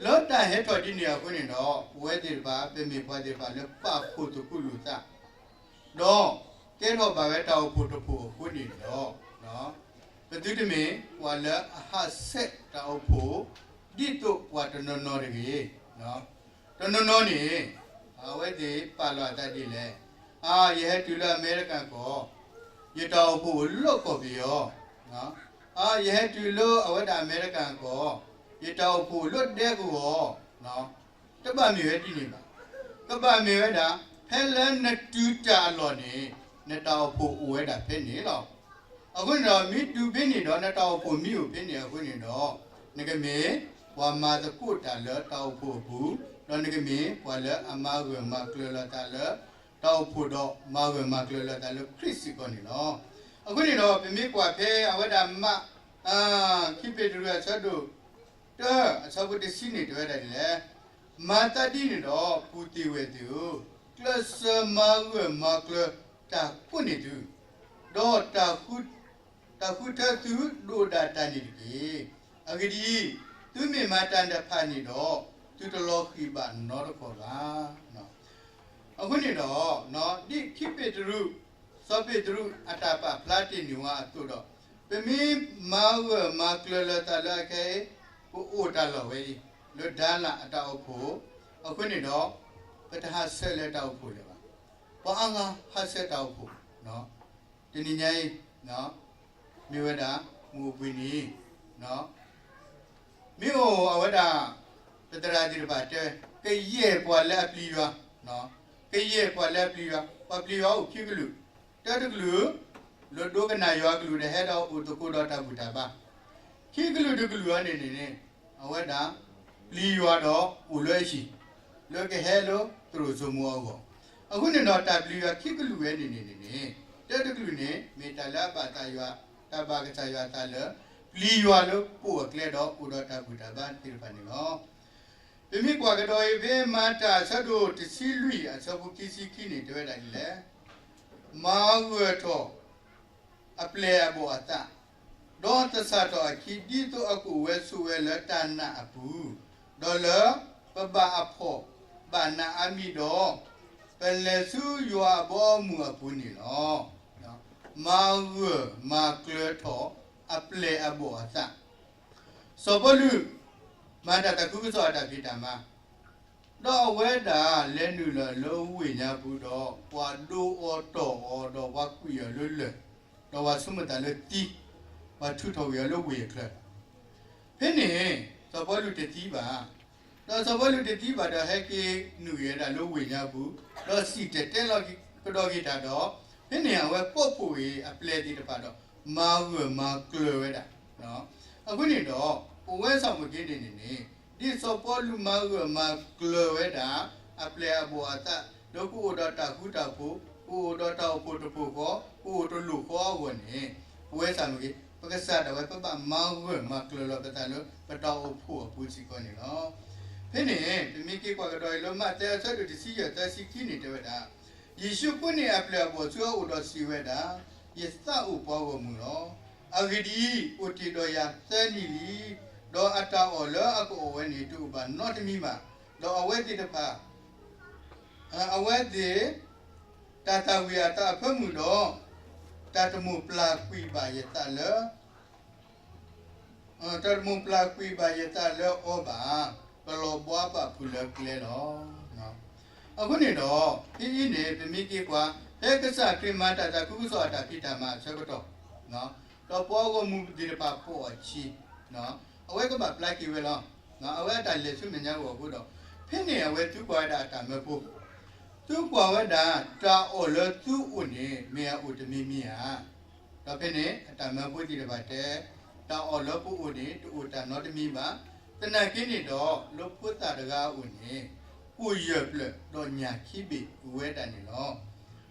လၢတၢ်ဟဲထီၣ်ဒ်န့ၣ်အဃိန့ၣ်ဒီး ပဝဲသ့ၣ်တဖၣ် ပမ့ၢ်ပှၤသ့ၣ်တဖၣ်လၢပာ်ဖှိၣ်သကိးလိာ်သး ဒီးကဲထီၣ်ဘၣ်ဝဲတၢ်အိၣ်ဖှိၣ်တဖှိၣ်အဃိန့ၣ်ဒီး ပသုတမ့ၢ်ပှၤလၢအဟးဆှဲးတၢ်အိၣ်ဖှိၣ် ဒ်သိးပှၤတနီၤနီၤတဂ့ၤ. တနီၤနီၤန့ၣ် အဝဲသ့ၣ်ပာ်လီၤအသးဒ်လဲၣ်, အါ ယဟဲတုၤလၢအမဲရကၤကီၢ်, ယတၢ်အိၣ်ဖှိၣ်အိၣ်လၢကီၢ်ပယီၤ, အါ ယဟဲတုၤလၢအဝဲဒၣ်အမဲရကၤကီၢ်, ယတၢ်အိၣ်ဖှိၣ်အိၣ်လၢဒဲကဝီၤ, တဘၣ်မ့ၢ်ဝဲဒ်န့ၣ်ဘၣ်. ကဘၣ်မ့ၢ်ဝဲဒၣ် ဖဲလၢနတုၤတၢ်အလီၢ်န့ၣ် နတၢ်အိၣ်ဖှိၣ်အိၣ်ဝဲဒၣ်ဖဲန့ၣ်လီၤ. အဃိန့ၣ်ဒီး မ့ၢ်တုၤဖဲန့ၣ်ဒီး နတၢ်အိၣ်ဖှိၣ်မ့ၢ်အိၣ်ဖဲန့ၣ်အဃိန့ၣ်ဒီး နကမ့ၢ်ပှၤမၤသကိးတၢ်လၢတၢ်အိၣ်ဖှိၣ်အပူၤ, ဒီးနကမ့ၢ်ပှၤလၢအမၤဂၢၢ်မၤကျၢၤလီၤသးလၢတၢ်အိၣ်ဖှိၣ်ဒီးမၤဂၢၢ်မၤကျၢၤလီၤသးလၢခရံာ်စ့ၢ်ကီးန့ၣ်လီၤ. အဃိန့ၣ်ဒီး ပမ့ၢ်ကွၢ်ဖဲအဝဲဒၣ်မး ခံပ့းတရူးအဆၢဒိၣ် တၢ အဆၢဖိတဆံန့ၣ် တဲဝဲဒၣ်ဒ်လဲၣ်, မၤသးဒ်န့ၣ်ဒီး ပုၢ်သ့ၣ်ဝဲၢ်သ့ၣ်ဧၢ, ကျဲးစၢးမၤဂၢၢ်မၤကျၢၤတၢ်ကိးန့ၢ်သု, ဒီး တၢ်ဃုထၢသုဒိၣ်ဒၣ်တၢ်န့ၣ်တက့ၢ်. အဂ့ၢ်ဒ်အံၤ, သုမ့ၢ်မၤတၢ်တဖၣ်န့ၣ်ဒီး သုတလီၤဃံၢ်ဘၣ်နီတခီၣ်ဘၣ်. အဃိန့ၣ်ဒီး ဒ်ခံပ့းတရူး စီၤပ့းတရူးအတၢ်ပာ်ဖျါတ့ၢ်န့ၢ်ဝဲအသိးဒီး ပမ့ၢ်မၤဂၢၢ်မၤကျၢၤလီၤသးလၢအခဲအံၤ ပအိၣ်တၢ်လီၢ်ဝဲအံၤ လၢဒါလၣ်အတၢ်အိၣ်ဖှိၣ်အဃိန့ၣ်ဒီး ပတဟးဆှဲးလၢတၢ်အိၣ်ဖှိၣ်လၢၤဘၣ်. ပှၤအါဂၤဟးဆှဲးတၢ်အိၣ်ဖှိၣ်, တနံၤညါအံၤ မ့ၢ်ဝဲဒၣ် မုၢ်အိၣ်ဘှံးနံၤ မ့ၢ်အိၣ်အဝဲဒၣ် ပသရၣ်သ့ၣ်တဖၣ်တဲ ကယဲၢ်ပှၤလၢအပျံၤယွၤ, ကယဲၢ်ပှၤလၢအပျံၤယွၤ, ပှၤပျံၤယွၤအိၣ်ခံကလုာ်, တၢတကလုာ် လၢဒိကနၣ်ယွၤကလုာ်ဒီးဟဲဒီးအိၣ်သကိးဒီးတၢ်ဘူၣ်တၢ်ဘါ, ခံကလုာ်တကလုာ်အံၤန့ၣ်န့ၣ် အဝဲဒၣ် ပျံၤယွၤဒီးအိၣ်လၢအဟံၣ်, လၢကဟဲလၢသရိာ်စိမိၤအဂီၢ်. အဃိန့ၣ်ဒီး တၢ်ပျံၤယွၤခံကလုာ်ဝဲန့ၣ်န့ၣ်န့ၣ်န့ၣ်, တၢတကလုာ်န့ၣ် မ့ၢ်တၢ်လၢအဘၣ်သးယွၤ, တၢ်ဘၣ်ကစၢ်ယွၤအသးလၢ ပျံၤယွၤလၢပိာ်အကျဲဒီး အိၣ်ဒီးတၢ်ဘူၣ်တၢ်ဘါသ့ၣ်တဖၣ်န့ၣ်လီၤ. ပမ့ၢ်ကွၢ်ကဒီးအံၤ ဖဲမၤတၢ်အဆၢဒိၣ်တဆံလွံၢ် အဆၢဖိခံဆံခံန့ၣ် တဲဝဲဒၣ်ဒ်လဲၣ်. မၤဂၢၢ်ထီၣ်အပျဲၢ်အဘီၣ်အသး, ဒီးသဆၣ်ထီၣ်အခံ ဒ်သိးအကအိၣ်ဝဲဆိးဝဲလၢတၢ်နာ်အပူၤ, ဒီးလၢပဘၣ်အဖှီၣ်ဘၣ်နာ်အါမံၤဒီး, ပလဲၤဆူယွၤအဘီအမုၢ်အပူၤန့ၣ်လီၤ. မၤဂၢၢ်မၤကျၢၤထီၣ်အပျဲၢ်အဘီၣ်အသး. စီၤပီလူး မၤတၢ်သးခုကစီၣ်အတၢ်ဖံးတၢ်မၤ ဒီးအဝဲဒၣ်လဲၤနုာ်လီၤလၢဝ့ၢ်ညါပူၤဒီး ပှၤဒိးအီၤတီၢ်အီၤဒီးပှၤကွံာ်အီၤလၢလၢၢ်, ဒီးပှၤဆိကမိၣ်သးလၢသံ, ပှၤထုးထီၣ်ကွံာ်အီၤလၢဝ့ၢ်အချၢ. ဖဲန့ၣ် စီၤပီလူးတသံဘၣ်. ဒီးစီၤပီလူးတသံဘၣ်ဒီးဟဲက့ၤနုာ်ဂ့ၤဝဲဒၣ်လၢဝ့ၢ်ညါပူၤ, ဒီးစံၣ်တဲၤတဲလီၤကဒီးက့ၤတၢ်ဒီး, ဖဲန့ၣ်အဝဲကိးဖှိၣ်ဂ့ၤအပျဲၢ်သ့ၣ်တဖၣ်ဒီး မၤဂၢၢ်မၤကျၢၤဝဲဒၣ် အဃိန့ၣ်ဒီး ပဝဲစီၤမက့န့ၣ်န့ၣ်န့ၣ် ဒ်စီၤပီလူးမၤဂၢၢ်မၤကျၢၤဝဲဒၣ် အပျဲၢ်အဘီၣ်အသး ဒီးကအိၣ်ဒီးတၢ်ဃူတၢ်ဖိး, ကအိၣ်ဒီးတၢ်အိၣ်ဖှိၣ်တဖှိၣ်ဃီ, ကအိၣ်တလိၣ်ဃီအဂီၢ်န့ၣ်, ပဝဲစီၤမက့ ပကစၢ်ဒၣ်ဝဲ ပဘၣ်မၤဂၢၢ်မၤကျၢၤလီၤပသးလၢပတၢ်အိၣ်ဖှိၣ်အပူၤစ့ၢ်ကီးန့ၣ်လီၤ. ဖဲန့ၣ် ပမ့ၢ်က့ၤကွၢ်ကဒီးအံၤလၢမးသဲအဆၢဒိၣ်တဆံယဲၢ် သၢဆံခံန့ၣ်တဲဝဲဒၣ်, ယ့ၣ်ၡူးကိးန့ၢ်အပျဲၢ်အဘီၣ်ဆူအအိၣ်ဒီးစံးဝဲဒၣ်, ယသးအိၣ်ပှၤဂီၢ်မုၢ်လီၤ. အဂ့ၢ်ဒ်အံၤ, အိၣ်တ့ၢ်ဒီးယၤသၢနံၣ်လံ, ဒီးအတၢ်အီၣ်လၢအကအီၣ်ဝဲန့ၣ် တအိၣ်ဘၣ်နီတမံၤဘၣ်. ဒီးအဝဲသ့ၣ်တဖၣ် အဝဲသ့ၣ် တၢ်သၣ်ဝံၤအသးအဖၢမုၢ်ဒီး, တၢ်တမိၣ်ပျၢ်ကွံာ်ဘၣ်ယသးလၢ တၢ်တမိၣ်ပျၢ်ကွံာ်ဘၣ်ယသးလၢအီၤဘၣ်, ကလီၤဘှါဘၣ်ဖုးလၢကျဲလီၤ. အဃိန့ၣ်ဒီး ဖဲအံၤန့ၣ် ပမ့ၢ်က့ၤကွၢ် ဖဲကစၢ်ခရံာ်မၤတၢ်သးခုကစီၣ်အတၢ်ဖံးတၢ်မၤအဆၢကတီၢ်, ဒီးပှၤဂီၢ်မုၢ်သ့ၣ်တဖၣ်ပိာ်အခံ, အဝဲကဘၣ်ပျၢ်က့ၤဝဲလီၤ. အဝဲအတၢ်လဲၤဆူမဲာ်ညါဂီၢ်အဃိဒီး, ဖဲန့ၣ်အဝဲသံကွၢ်ဝဲဒၣ်အတၢ်မၢဖိ, သံကွၢ်ဝဲဒၣ် တၢ်အီၣ်လၢသုအိၣ်န့ၣ် မ့ၢ်အအိၣ်တမံၤမံၤဧါ. ဒီးဖဲန့ၣ် အတၢ်မၢဖိသ့ၣ်တဖၣ်တဲ, တၢ်အီၣ်လၢပအိၣ်န့ၣ် တအိၣ်တၢ်နီတမံၤဘၣ်. သနာ်က့န့ၣ်ဒီး လၢဖိသၣ်တဂၤအအိၣ်န့ၣ် ကိၣ်ယဲၢ်ဖျၢၣ်ဒီးညၣ်ခံဘ့ၣ်အိၣ်ဝဲဒၣ်န့ၣ်လီၤ.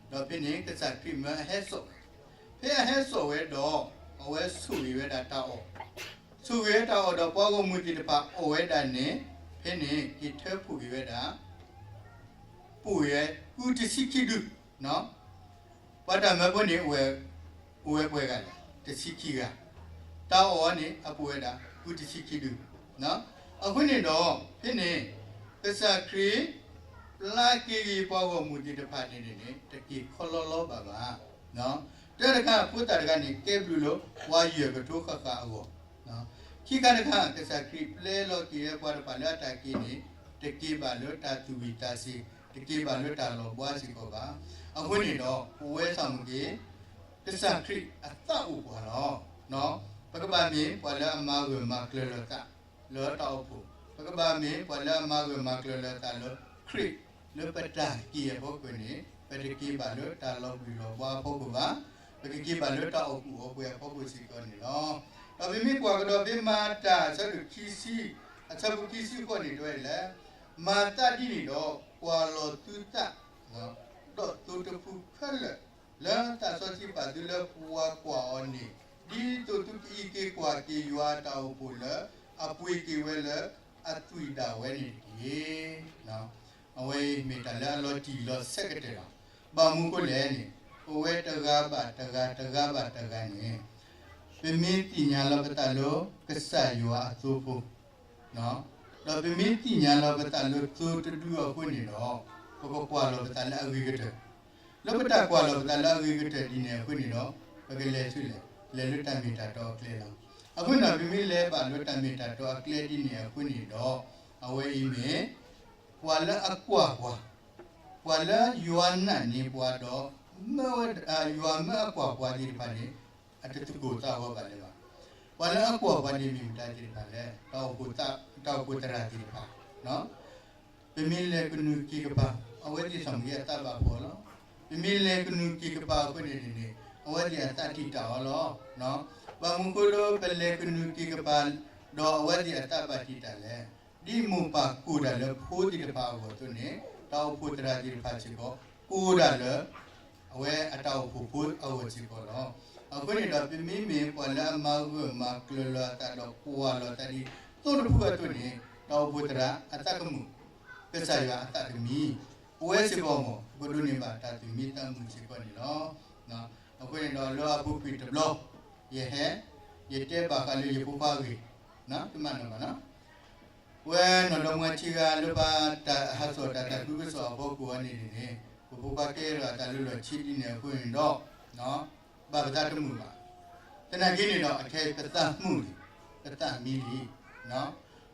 ဒီးဖဲန့ၣ် ကစၢ်ခရံာ်မၢအဟဲစိာ်ဝဲ, ဖဲအဟဲစိာ်ဝဲဒီး အဝဲဆိၣ်ဂ့ၤဝဲဒၣ်တၢ်အီၣ်, ဆိၣ်ဂ့ၤဝဲတၢ်အီၣ်ဒီးပှၤဂီၢ်မုၢ်သ့ၣ်တဖၣ်အီၣ်ဝဲဒၣ်န့ၣ်, ဖဲန့ၣ်က့ၤထၢဖှိၣ်က့ၤဝဲဒၣ် ပိၢ်ယဲၢ် ဃုတဆံခံဒု, ပှၤတၢ်မၢဖိန့ၣ် အိၣ်ဝဲပှဲၤဂၤလဲၣ်, တဆံခံဂၤ, တၢ်အီၣ်န့ၣ် အပိၢ်ဝဲဒၣ် ဃုတဆံခံဒု. အဃိန့ၣ်ဒီး ဖဲန့ၣ် ကစၢ်ခရံာ် ပျၢ်က့ၤဂ့ၤပှၤဂီၢ်မုၢ်သ့ၣ်တဖၣ်န့ၣ်န့ၣ် တက့ၤခီလီလီဘၣ်ဘၣ်. တၢတခါ ဖိသၣ်တဂၤန့ၣ် ကဲဘျုးလၢပှၤယဲၢ်ကထိဃၣ်ဃၣ်အဂီၢ်, ခံခါတခါ ကစၢ်ခရံာ်ပျဲလီၤက့ၤဝဲပှၤတဖၣ်လၢအတၢ်က့ၤန့ၣ် တက့ၤဘၣ်လၢတၢ်သူၣ်ဝံၣ်သးဆံး, တက့ၤဘၣ်လၢတၢ်လီၤဘှါစ့ၢ်ကီးဘၣ်. အဃိန့ၣ်ဒီး ပဝဲစီၤမက့ ကစၢ်ခရံာ်အသးအိၣ်ပှၤလီၤ. ပကဘၣ်မ့ၢ်ပှၤလၢအမၤဂၢၢ်မၤကျၢၤလိာ်သး လၢတၢ်အိၣ်ဖှိၣ်, ပကဘၣ်မ့ၢ်ပှၤလၢအမၤဂၢၢ်မၤကျၢၤလိာ်သးလၢခရံာ်, လၢပတၢ်က့ၤအဖီခိၣ်န့ၣ် ပတက့ၤဘၣ်လၢတၢ်လီၤဘှံးလီၤဘှါအဖီခိၣ်ဘၣ်, ပကက့ၤဘၣ်လၢတၢ်အီၣ်ကူၣ်အီပှဲၤအဖီခိၣ်စ့ၢ်ကီးန့ၣ်လီၤ. ဒီးပမ့ၢ်ကွၢ်ကဒီးဖဲမၤတၢ်အဆၢဒိၣ်ခံဆံ, အဆၢဖိခံဆံဃိးန့ၣ်တဲဝဲဒ်လဲၣ်, မၤသးဒ်န့ၣ်ဒီး ကွၢ်လီၤသုသး ဒီးသိတဖုခဲလၢာ် လၢသးစီဆှံပာ်သုလၢပှၤကွၢ်အီၤန့ၣ်, ဒ်သိးသုကအံးက့ၤကွၢ်က့ၤယွၤအတၢ်အိၣ်ဖှိၣ်လၢအပှ့ၤက့ၤဝဲလၢအသွံၣ်ဒၣ်ဝဲန့ၣ်တက့ၢ်. အဝဲအံၤမ့ၢ်တၢ်လၢအလီၤတံၢ်လီၤဆဲးကတၢၢ်လီၤ. ဘၣ်မနုၤအဃိလဲၣ်န့ၣ်, ပဝဲတဂၤဘၣ်တဂၤ တဂၤဘၣ်တဂၤန့ၣ် ပမ့ၢ်သ့ၣ်ညါလီၤပသးလၢကစၢ်ယွၤအသိဖိ ဒီးပမ့ၢ်သ့ၣ်ညါလီၤပသးလၢသိတဒုအဃိန့ၣ်ဒီး, ပကကွၢ်လီၤပသးလၢအဂ့ၤကတၢၢ်. လၢပတၢ်ကွၢ်လီၤပသးလၢအဂ့ၤကတၢၢ်ဒ်န့ၣ်အဃိန့ၣ်ဒီး, ပကလဲၤဆူလဲၣ်, လဲၤလၢတၢ်မ့ၢ်တၢ်တီအကျဲလီၤ. အဃိန့ၣ်ဒီး ပမ့ၢ်လဲၤဘၣ်လၢတၢ်မ့ၢ်တၢ်တီအကျဲဒ်န့ၣ်အဃိန့ၣ်ဒီး, အဝဲအံၤမ့ၢ် ပှၤလၢအကွၢ်ပှၤ, ပှၤလၢယွၤနာ်န့ၢ်ပှၤဒီး မ့ၢ်ဝဲ ယွၤမၢအကွၢ်ပှၤသ့ၣ်တဖၣ်န့ၣ် အတသကိးသးဂီၤဘၣ်လၢၤဘၣ်. ပှၤလၢအကွၢ်ပှၤန့ၣ်မ့ၢ်မတၤသ့ၣ်တဖၣ်လဲၣ်, တၢ်အိၣ်ဖှိၣ်သရၣ်သ့ၣ်တဖၣ်. ပမ့ၢ်လဲၤကနူၤက့ၤကပၤ, အဝဲသ့ၣ်စီၤမက့အသးဘၣ်ဖှီၣ်လီၤ. ပမ့ၢ်လဲၤကနူၤက့ၤကပၤအဃိန့ၣ်န့ၣ်, အဝဲသ့ၣ်အသးတံာ်တာ်အီၤလီၤ. ဘၣ်မနုၤအဃိလၢပလဲၤကနူၤက့ၤကပၤ, ဒီးအဝဲသ့ၣ်အသးဘၣ်တံာ်တာ်လဲၣ်. ဒ်မိၢ်ပၢ်ကူၣ်တၢ်လၢဖိသ့ၣ်တဖၣ်အဂီၢ်အသိးန့ၣ်, တၢ်အိၣ်ဖှိၣ်သရၣ်သ့ၣ်တဖၣ်စ့ၢ်ကီး ကူၣ်တၢ်လၢ အဝဲအတၢ်အိၣ်ဖှိၣ်ဖိအဂီၢ်စ့ၢ်ကီးလီၤ. အဃိန့ၣ်ဒီး ပမ့မ့ၢ်ပှၤလၢအမၤဂၢၢ်မၤကျၢၤလီၤအသးဒီးကွၢ်လီၤအသးဒ်သိတဖုအသိးန့ၣ်, တၢ်အိၣ်ဖှိၣ်သရၣ်အသးကမုာ်, ကစၢ်ယွၤအသးကမံ, အဝဲစ့ၢ်ကီးမ့ၢ် ပကဒိးန့ၢ်ဘၣ်တၢ်သူၣ်မံသးမုာ်စ့ၢ်ကီးန့ၣ်လီၤ. အဃိန့ၣ်ဒီးလၢအပူၤကွံာ်တဘျီ, ယဟဲ, ယတဲဘၣ်ဃးလၢယဖိခွါအဂ့ၢ်, တမၤနီၣ်ဘၣ်နီၤ ပဝဲနီၢ်ဒီမါဆံဂၤလၢပတၢ်ဟးစီၣ်တၢ်သးခုကစီၣ်အဖီခိၣ်အံၤန့ၣ်န့ၣ်, ပဖိခွါကဲထီၣ်အသးလၢလီၢ်ခံဒ်န့ၣ်အဃိန့ၣ်ဒီး, ဘၣ်ပသးတမုာ်ဘၣ်. သနာ်က့န့ၣ်ဒီး အခဲအံၤပသးမုာ်လံ, ပသးမံလံ.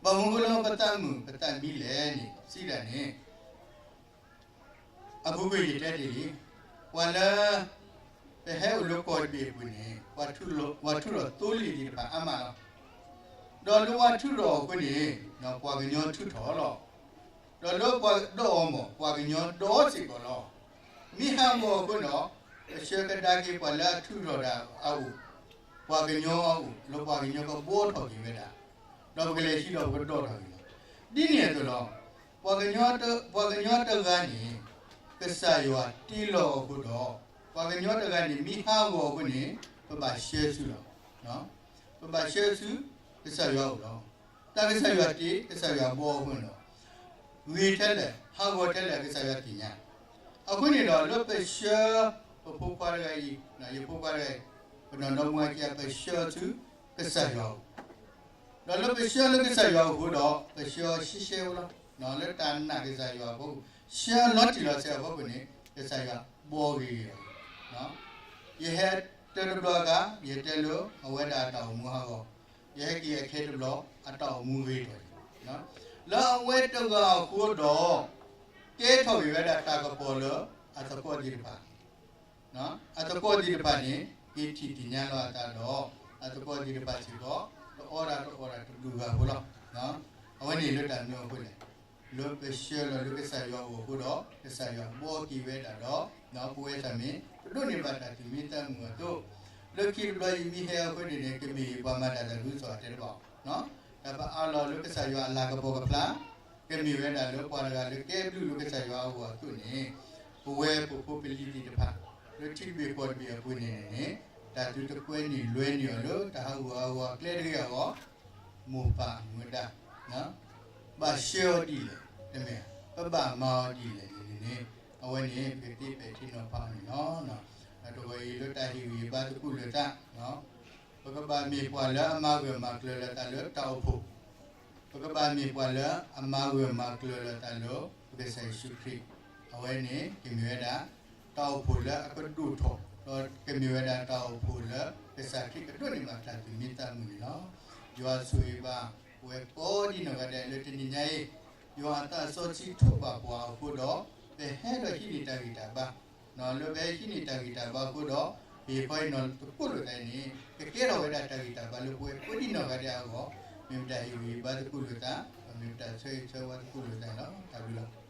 ဘၣ်မနုၤအဃိလၢပသးမုာ်ပသးမံလဲၣ်န့ၣ် စံးဒၣ်န့ၣ် အပူၤကွံာ်ယတဲတ့ၢ်လံ, ပှၤလၢ ပဟဲအိၣ်လၢကီၢ်တဘ့ၣ်အပူၤန့ၣ်, ပှၤထုးထီၣ်သိလ့ၣ်သ့ၣ်တဖၣ်အါမးလီၤ. ဒီးလၢပှၤထုးထီၣ်အဃိန့ၣ်, ပှၤကညီထုးထီၣ်လီၤ. ဒီးလၢပှၤဒီးအီၤမ့ၢ် ပှၤကညီဒီးစ့ၢ်ကီးလီၤ. မ့ၢ်ဟးဂီၤအဃိဒီး, ပဆှၢကဒါက့ၤပှၤလၢအထုးထီၣ်တၢ်အအိၣ်, ပှၤကညီအအိၣ် လၢပှၤကညီကဘှီထီၣ်က့ၤဝဲဒၣ်, ဒီးပကလဲၤဆံဒီးပကဒီးထီၣ်က့ၤလီၤ. ဒ်န့ၣ်အသိးလီၤ. ပှၤကညီတဂၤန့ၣ် ကစၢ်ယွၤတ့လီၤအဃိဒီး, ပှၤကညီတဂၤန့ၣ် မ့ၢ်ဟးဂီၤအဃိန့ၣ်, ပဘၣ်ဆှၢဆူလီၤ. ပဘၣ်ဆှၢဆူ ကစၢ်ယွၤအအိၣ်လီၤ. တၢ်ကစၢ်ယွၤတ့ ကစၢ်ယွၤဘှီအဃိန့ၣ်ဒီး, ဂ့ၤထဲလဲၣ် ဟးဂီၤထဲလဲၣ် ကစၢ်ယွၤသ့ၣ်ညါ. အဃိန့ၣ်ဒီး လၢပဆှၢ ပဖိခွါတဂၤအံၤ, ယဖိခွါတဂၤအံၤ, ပနီၢ်ဒီမါဆံဂၤ ပဆှၢဆူ ကစၢ်ယွၤအအိၣ် ဒီးလၢပဆှၢလၢကစၢ်ယွၤအအိၣ်အဃိဒီး ပဆှၢအီၤရှဲရှဲဖိလီၤ. လၢတၢ်နာ်ကစၢ်ယွၤအဖီခိၣ်, ဆှၢလီၤတံၢ်လီၤဆဲးအဖီခိၣ်န့ၣ် ကစၢ်ယွၤဘှီဂ့ၤဂ့ၤအီၤ. ယဟဲတၢတဘျီအခါ ယတဲလၢအဝဲဒၣ်အတၢ်အိၣ်မူဟးဂီၤ, ယဟဲက့ၤအခဲတဘျီ အတၢ်အိၣ်မူဂ့ၤထီၣ်, လၢအဝဲတဂၤအဃိဒီး ကဲထီၣ်က့ၤဝဲဒၣ်တၢ်ကပီၤလၢအသကိးသ့ၣ်တဖၣ် အသကိးသ့ၣ်တဖၣ်န့ၣ် က့ၤထံၣ်သ့ၣ်ညါလီၤအသးဒီး အသကိးသ့ၣ်တဖၣ်စ့ၢ်ကီး တအိၣ်ဒၣ်တအိၣ်ဒၣ်တဘျုးဂၤဖိလီၤ. အဝဲန့ၣ်လၢတၢ်မနုၤအဃိလဲၣ်, လၢပဆှၢလီၤလၢကစၢ်ယွၤအအိၣ်အဃိဒီး ကစၢ်ယွၤဘှီက့ၤဝဲဒၣ်ဒီး ပဝဲသ့ၣ်မ့ၢ် ပဒိးန့ၢ်ဘၣ်တၢ်သူၣ်မံသးမုာ်အသိး, လၢခံတဘျီယမ့ၢ်ဟဲအဃိန့ၣ်န့ၣ် ကမ့ၢ်ပှၤမၤတၢ်သးခုကစီၣ်အတဲတဘၣ်, တၢ်ပအါလီၤလၢကစၢ်ယွၤအလၤကပီၤကဖျါ ကမ့ၢ်ဝဲဒၣ်လၢပှၤတဂၤလၢကဲဘျုးလၢကစၢ်ယွၤအဂီၢ်အသိးန့ၣ်, ပဝဲပဖိပလံၤသ့ၣ်တဖၣ် လၢထံတဘ့ၣ်ကီၢ်တဘ့ၣ်အပူၤန့ၣ်န့ၣ်, တၢ်သုတကွဲန့ၢ်လွဲန့ၢ်အီၤလၢတၢ်ဟးဂူာ်ဟးဂီၤအကျဲတဂ့ၤအဂီၢ်, မိၢ်ပၢ်မူဒါ, ဘၣ်ဆှၢအီၤဒ်လဲၣ်, တမ့ၢ်, ပဘၣ်မၤအီၤဒ်လဲၣ်န့ၣ်န့ၣ်, အဝဲန့ၣ် ပကသ့ပဲာ်ထံနီၤဖးအီၤန့ၣ်လီၤ. တဂီၤအံၤလၢတၢ်ဟ့ၣ်ဂံၢ်ဟ့ၣ်ဘါသကိးလိာ်သး ပကဘၣ်မ့ၢ်ပှၤလၢအမၤဂၢၢ်မၤကျၢၤလိာ်သးလၢတၢ်အိၣ်ဖှိၣ်, ပကဘၣ်မ့ၢ်ပှၤလၢအမၤဂၢၢ်မၤကျၢၤလိာ်သးလၢပကစၢ်ယ့ၣ်ၡူးခရံာ်, အဝဲန့ၣ် ကမ့ၢ်ဝဲဒၣ် တၢ်အိၣ်ဖှိၣ်လၢအကဒိၣ်ထီၣ်, ဒီးကမ့ၢ်ဝဲဒၣ်တၢ်အိၣ်ဖှိၣ်လၢကစၢ်ခရံာ်ကဒိးန့ၢ်ဘၣ်တၢ်သူၣ်မံသးမုာ်န့ၣ်လီၤ. ယွၤဆိၣ်ဂ့ၤဘၣ်ပဝဲကိးဒံနီၢ်ဂၤဒဲးလၢတနံၤညါအံၤ, ယွၤအသးစီဆှံထိးဘၣ်ပှၤအဃိဒီး, ပဟဲဒီးဟံးန့ၢ်တၢ်ဂံၢ်တၢ်ဘါ လၢပဟဲဟံးန့ၢ်တၢ်ဂံၢ်တၢ်ဘါအဃိဒီး, ပဟ့ၣ်ခီဟ့ၣ်နီၤသကိးလိာ်သးအံၤန့ၣ် ကကဲထီၣ်ဝဲဒၣ်တၢ်ဂံၢ်တၢ်ဘါလၢပဝဲကိးဒံနီၢ်ဂၤဒဲးအဂီၢ်, မ့ၢ်ပတၢ်ဟ့ၣ်ဂံၢ်ဟ့ၣ်ဘါသကိးလိာ်သး, မ့ၢ်ပတၢ်ဆၢဂ့ၤဆၢဝါသကိးလိာ်သးန့ၣ်လီၤ. တၢ်ဘျုးလီၤ.